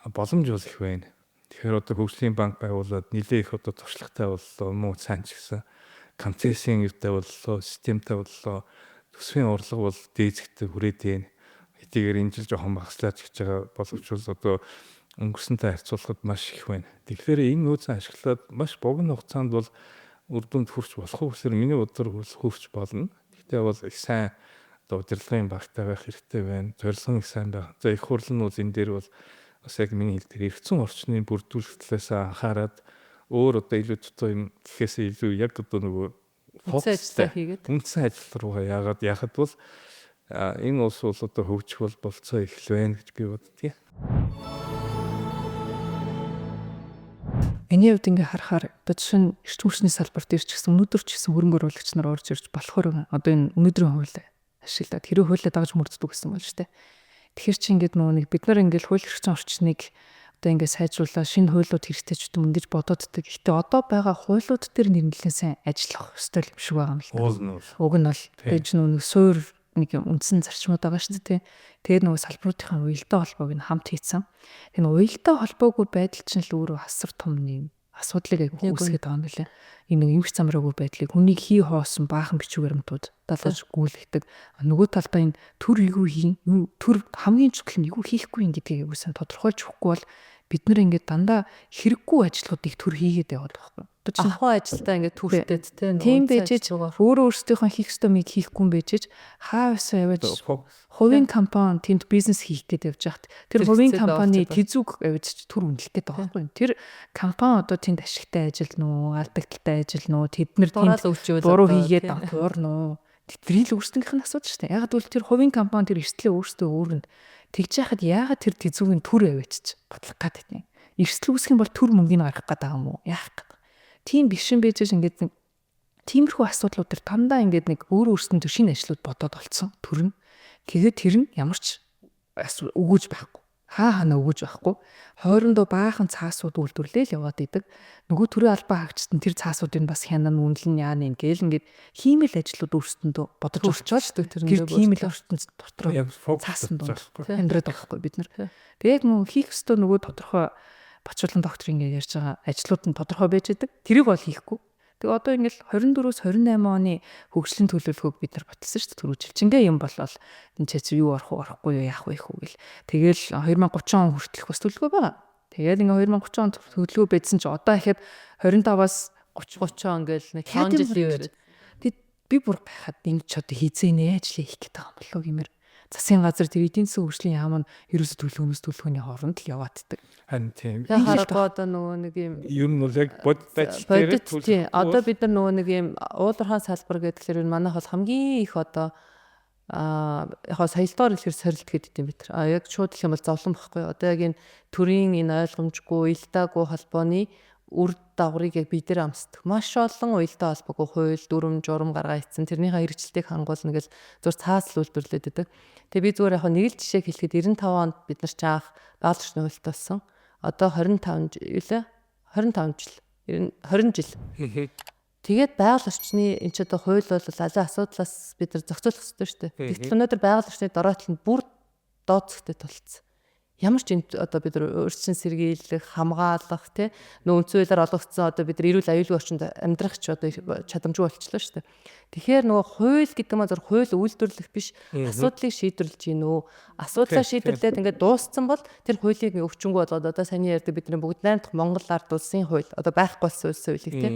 Боломж бол их байна. Тэгэхээр одоо хөгжлийн банк байгуулад нэлээд их одоо туршлагатай боллоо. Муу сайн ч гэсэн концессийн юутай боллоо, системтэй боллоо. Төсвийн орлого бол дээдсэгтэй хүрээд байна. Хэдийгээр энэ жил жоохон багаслаач гэж байгаа боловч бол одоо өнгөрсөнтэй харьцуулахад маш их байна. Тэгэхээр энэ нөөцөө ашиглаад маш богино хугацаанд бол үр дүнд хүрч болох уу гэхээр миний бодлоор хүрч болно. Гэхдээ бол их сайн одоо удирдлагын багтай байх хэрэгтэй байна. Зорилго нь их сайн байх. За их хурл нь бол энэ дээр бол бас яг миний хэл дээр эргэцэн орчны бүрдүүлэх талаас анхаарад өөр одоо илүү дутуу юм гэхээсээ илүү яг одоо нөгөө фокустай хийгээд үндсэн ажил руугаа яагаад яхад бол энэ улс бол одоо хөгжих бол болцоо их л байна гэж би боддгийг. Миний хувьд ингээ харахаар одоо жишээ нь эрчим хүчний салбарт ирч гэсэн өнөөдөр ч гэсэн хөрөнгө оруулагч нар орж ирж болохоор одоо энэ өнөөдрийн хууль ашиглаад хэрэг хуулиа дагаж мөрддөг гэсэн бол шүү дээ. Тэгэхээр чи ингээд нөгөө нэг бид нар ингээд хууль эрх зүйн орчныг одоо ингээд сайжруулаа шинэ хуулиуд хэрэгтэй ч гэдэм ингэж бодооддаг. Гэхдээ одоо байгаа хуулиуд дээр нэрнэлэн сайн ажиллах ёстой юм шиг байгаа юм л да. Уг нь бол тэгж нөгөө нэг суур нэг юм үндсэн зарчмууд байгаа шүү дээ. Тэгээд нөгөө салбаруудын уялдаа холбоог нь хамт хийцэн. Тэр уялдаа холбоогүй байдал чинь л өөрөө асар том юм асуудлыг айгүй үүсгээд байгаа юм билээ. Энэ нэг эмх замраагүй байдлыг хүнийг хий хоосон баахан бичиг баримтууд далгаж гүйлгдэг. Нөгөө талдаа энэ төр эйгүү хийн, төр хамгийн чухал нь эйгүү хийхгүй юм гэдгийг айгүй сайн тодорхойлж өгөхгүй бол бид нар ингээд дандаа хэрэггүй ажлуудыг төр хийгээд яваад байгаа байхгүй. Одоо чинь ахуй ажилдаа ингээд түүхтэд те тийм байжээж өөрөө өөрсдийнхөө хийх ёстой мийг хийхгүй юм байжээж хаа байсан явж хувийн компани тэнд бизнес хийх гээд явж хахад тэр хувийн компани тэзүүг авч төр үнэлэх гээд байгаа байхгүй. Тэр компани одоо тэнд ашигтай ажиллана уу, алдагдaltaй ажиллана уу, тэд нар тэнд буруу хийгээд дампуурна уу? Тэдний л өөрсдийнх нь асуудал шүү дээ. Яг гэвэл тэр хувийн компани тэр эрсдлээ өөрсдөө өөрөнд тэгж яхад яагаад тэр тэзүүгийн төр аваачиж бодлох гээд байна. Эрсдэл үүсэх юм бол төр мөнгийг гаргах гээд байгаа юм уу? Яах гээд. Тийм биш юм байж ингээд нэг тиймэрхүү асуудлууд төр дандаа ингээд нэг өөр өөрсөндөө шинэ ажлууд бодоод олцсон төр нь. Тэгээд тэр нь ямар ч өгөөж байхгүй. Хаа ханаа өгөөж байхгүй. Хоорондоо баахан цаасууд үйлдвэрлээл яваад идэг. Нөгөө төрийн албан хаагчид нь тэр цаасуудыг бас хянан үнэлэн яана юм гээл ингээд хиймэл ажлууд өөрсдөндөө бодож олчоод тэр хиймэл ертөнц дотор цаасан дунд амьдраад байгаа байхгүй бид нар. Тэгээд яг нөгөө хийх ёстой нөгөө тодорхой Бачуулан доктор ингээд ярьж байгаа ажлууд нь тодорхой байж идэг. Тэрийг бол хийхгүй. Тэгээ одоо ингээл 24-өөс 28 оны хөгжлийн төлөвлөгөөг бид нар баталсан шүү дээ. Түрүү жилчингээ юм болол энэ ч юу орох уу орохгүй юу яах вэ хүү гэл. Тэгэл 2030 он хүртэлх бас төлөвлөгөө байгаа. Тэгээд ингээ 2030 он төлөвлөгөө байдсан чи одоо ихэд 25-аас 30 он гээл нэг 5 жилийн үеэр. Тэг би бүр гайхаад энэ ч одоо хизээнэ ажлыг хийх гээд байгаа юм болов уу гэмээр. Засгийн газар тэр эдийн засгийн хөгжлийн яам нь ерөөсө төлөвлөгөөнөөс төлөвлөгөөний хооронд л явааддаг. Харин тийм. Тэгээ харахгүй одоо нөгөө нэг юм ер нь бол яг бодит ажил дээр төлөвлөгөө. Одоо бид нар нөгөө нэг юм уулуурхаан салбар гэдгээр нь манайх бол хамгийн их одоо яг соёлдоор хэлэхээр сорилт гэдэг юм бид нар. А яг шууд хэлэх юм бол зовлон багхгүй. Одоо яг энэ төрийн энэ ойлгомжгүй, уялдаагүй холбооны үр дагаврыг яг бид нар амсдаг. Маш олон уялдаа холбоогүй хууль, дүрм, журам гаргаа ицсэн. Тэрнийхээ хэрэгжилтийг хангуулна гэл зур цаас л үйлдвэрлээд байдаг. Тэгээ би зүгээр яг нэг л жишээ хэлэхэд 95 онд бид нар ч анх байгаль орчны хуультай болсон. Одоо 25 жил 25 жил 20 жил. Тэгээд байгаль орчны энэ ч одоо хууль бол алин асуудлаас бид нар зохицуулах ёстой шүү дээ. Тэгтэл өнөөдөр байгаль орчны дороотл нь бүр доод зэгтээ тулцсан. Ямар ч энэ одоо бид нар урьдчилан сэргийлэх, хамгаалах тий нөө үндсэн хуулиар олгогдсон одоо бид нар эрүүл аюулгүй орчинд амьдрах ч одоо чадамжгүй болчихлоо шүү дээ. Тэгэхээр нөгөө хууль гэдэг маань зөв хууль үйлдвэрлэх биш асуудлыг шийдвэрлэж гин үү? Асуудлаа шийдвэрлээд ингээд дууссан бол тэр хуулийг өвчнгүү болгоод одоо саяны ярьдаг бидний бүгд найрамдах Монгол ард улсын хууль одоо байхгүй болсон улсын хуулийг тий.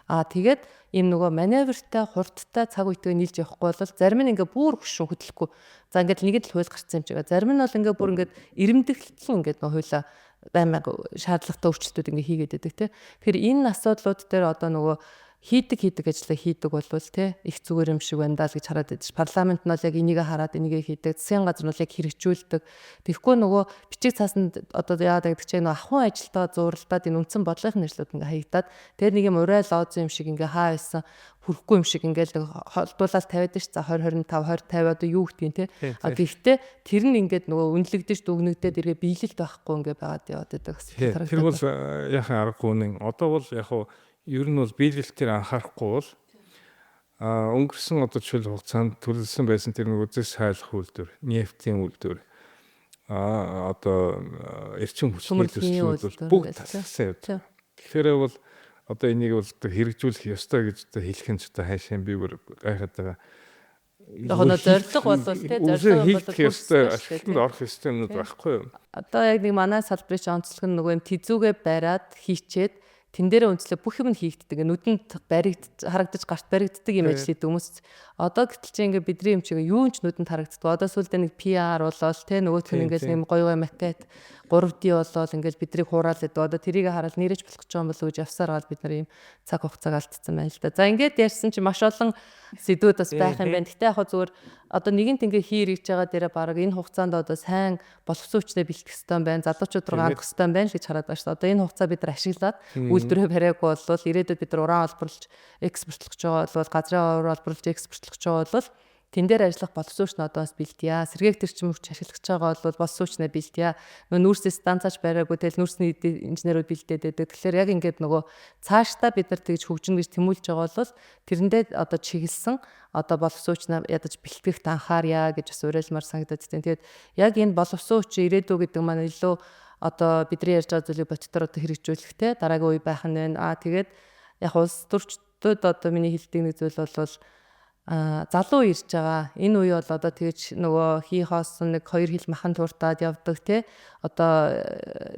Аа тэгээд ийм нөгөө маневртай хурдтай цаг үетэйг нийлж явахгүй бол зарим нь ингээ бүр хөшин хөдлөхгүй. За ингээд нэг л хууль гарцсан юм чигээ. Зарим нь бол ингээ бүр ингээд ирэмдэглэлэн ингээд нөгөө хуулиа байн байнга шаардлагатай өөрчлөлтүүд ингээ хийгээд байдаг тий. Тэгэхээр энэ асуудлууд дээр одоо нөгөө хийдэг ажлаа хийдэг болвол тий их зүгээр юм шиг байна даа л гэж хараад байдаг. Парламент нь бол яг энийг хараад энийгээ хийдэг. Засгийн газар нь бол яг хэрэгжүүлдэг. Тэгэхгүй нөгөө бичиг цаасанд одоо яагаад гэдэг чинь нөгөө ахуйн ажилтаа зурлаад энэ үндсэн бодлогын ажлууд ингээ хаягдаад тэр нэг юм урай лооз юм шиг ингээ хаа байсан хүрхгүй юм шиг ингээл нэг холдуулаад тавиад ш. За 20 25 20 50 одоо юу гэдгийг те. А гэхдээ тэр нь ингээд нөгөө үнэлэгдэж дүгнэгдээд эргээ биелэлт байхгүй ингээ байгаад яваад байдаг асуудал. Тэр бол яхаа аргагүй нэ. Одоо бол яг хуу ер нь бол биелэлтээр анхаарахгүй бол өнгөрсөн одоо жишээл хугацаанд төлөвлөсөн байсан тэр нэг үзэс хайлах үйлдвэр, нефтийн үйлдвэр одоо эрчим хүчний төслүүд бол бүгд тасалсан явж. Тэгэхээр бол одоо энийг бол хэрэгжүүлэх ёстой гэж одоо хэлэх нь ч одоо хайшаа би бүр гайхаад байгаа. Яг нь зорилго бол тий зорилго бол ёстой ашиглалтанд орох ёстой юмнууд байхгүй юу? Одоо яг нэг манай салбарын ч онцлог нь нөгөө юм тэзүүгээ бариад хийчээд тэн дээрээ үндэслээ бүх юм нь хийгддэг. Нүдэнд баригд харагдаж гарт баригддаг юм ажил хийдэг хүмүүс. Одоо гэтэл чи ингээ бидний юм чиг юу ч нүдэнд харагддаг. Одоо сүүлдээ нэг PR болоод те нөгөөх нь ингээл юм гоё гоё макет 3D болоод ингээл бидрийг хураал гэдэг. Одоо тэрийг хараад нэрэж болох гэж байгаа юм болов уу гэж явсаар гал бид нар ийм цаг хугацааг алдсан байна л да. За ингээд ярьсан чи маш олон сэдвүүд бас байх юм байна. Гэтэ яг хаа зүгээр одоо нэгэнт ингээ хий хийж байгаа дээрээ баг энэ хугацаанд одоо сайн боловсон хүчнээ бэлтгэх хэрэгтэй юм байна. Залуучууд руу хандах хэрэгтэй юм байна л гэж хараад байгаа шүү дээ. Одоо энэ хугацаа бид нар ашиглаад үйлдвэрээ бариагүй болвол ирээдүйд бид нар уран олборлж экспортлох гэж байгаа бол газрын уран олборлж экспортлох гэж байгаа бол Тэн дээр ажиллах боловсон хүчин одоо бас бэлдъя. Сэргээх тэрчим хүч ашиглаж байгаа бол боловсон хүчнээ бэлдъя. Нөгөө нүүрсээ станцаач бариагүй, тэгэл нүүрсний инженерүүд бэлдээд байдаг. Тэгэхээр яг ингээд нөгөө цаашдаа бид нар тэгж хөгжинэ гэж тэмүүлж байгаа бол тэрэндээ одоо чиглэсэн одоо боловсон хүчнээ ядаж бэлтгэхт анхаарья гэж бас уриалмаар санагдаад байна. Тэгээд яг энэ боловсон хүчин ирээдүй гэдэг маань илүү одоо бидний ярьж байгаа зүйлийг бодитоор одоо хэрэгжүүлэх те дараагийн үе байх нь байна. Аа, тэгээд яг улс төрчдөд одоо миний хэлдэг нэг зүйл бол залуу ирж байгаа. Энэ үе бол одоо тэгж нөгөө хий хоосон нэг хоёр хил махан тууртаад явдаг те. Одоо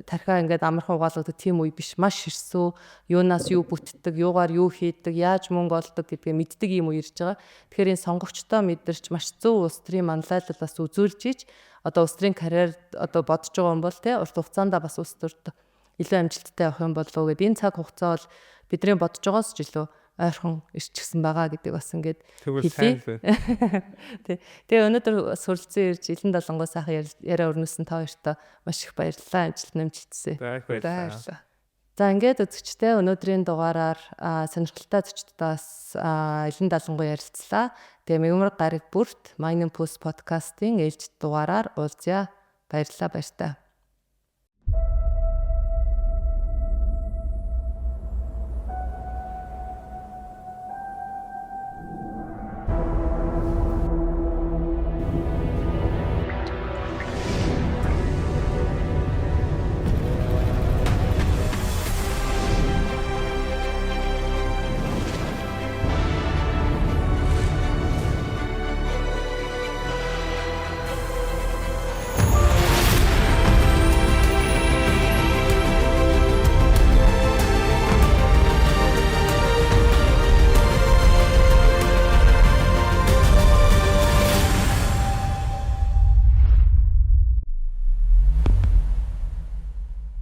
тархиа ингээд амархан угаалгадаг тийм үе биш. Маш хэрсүү, юунаас юу бүтдэг, юугаар юу хийдэг, яаж мөнгө олдог гэдгээ мэддэг ийм үе ирж байгаа. Тэгэхээр энэ сонгогчдоо мэдэрч маш зөв улс төрийн манлайлал бас үзүүлж иж одоо улс төрийн карьер одоо бодож байгаа юм бол те урт хугацаанд бас улс төрд илүү амжилттай явах юм болов уу гэд энэ цаг хугацаа бол бидний бодож байгоос ч илүү ойрхон ирчихсэн байгаа гэдэг бас ингээд хэлье. Тий. Тэгээ өнөөдөр бас хүрэлцэн ирж Илэн Далангуй сайхан яриа өрнөсөн та хоёртоо маш их баярлалаа. Амжилт нэмжилтсэ. За, их баярлалаа. За, ингээд үзэгчдээ өнөөдрийн дугаараар сонирхолтой зочдтой бас Илэн Далангуй ярилцлаа. Тэгээ мегмар гараг бүрт Mining Pulse podcast-ийн ээлжит дугаараар уулзъя. Баярлалаа, баяртай.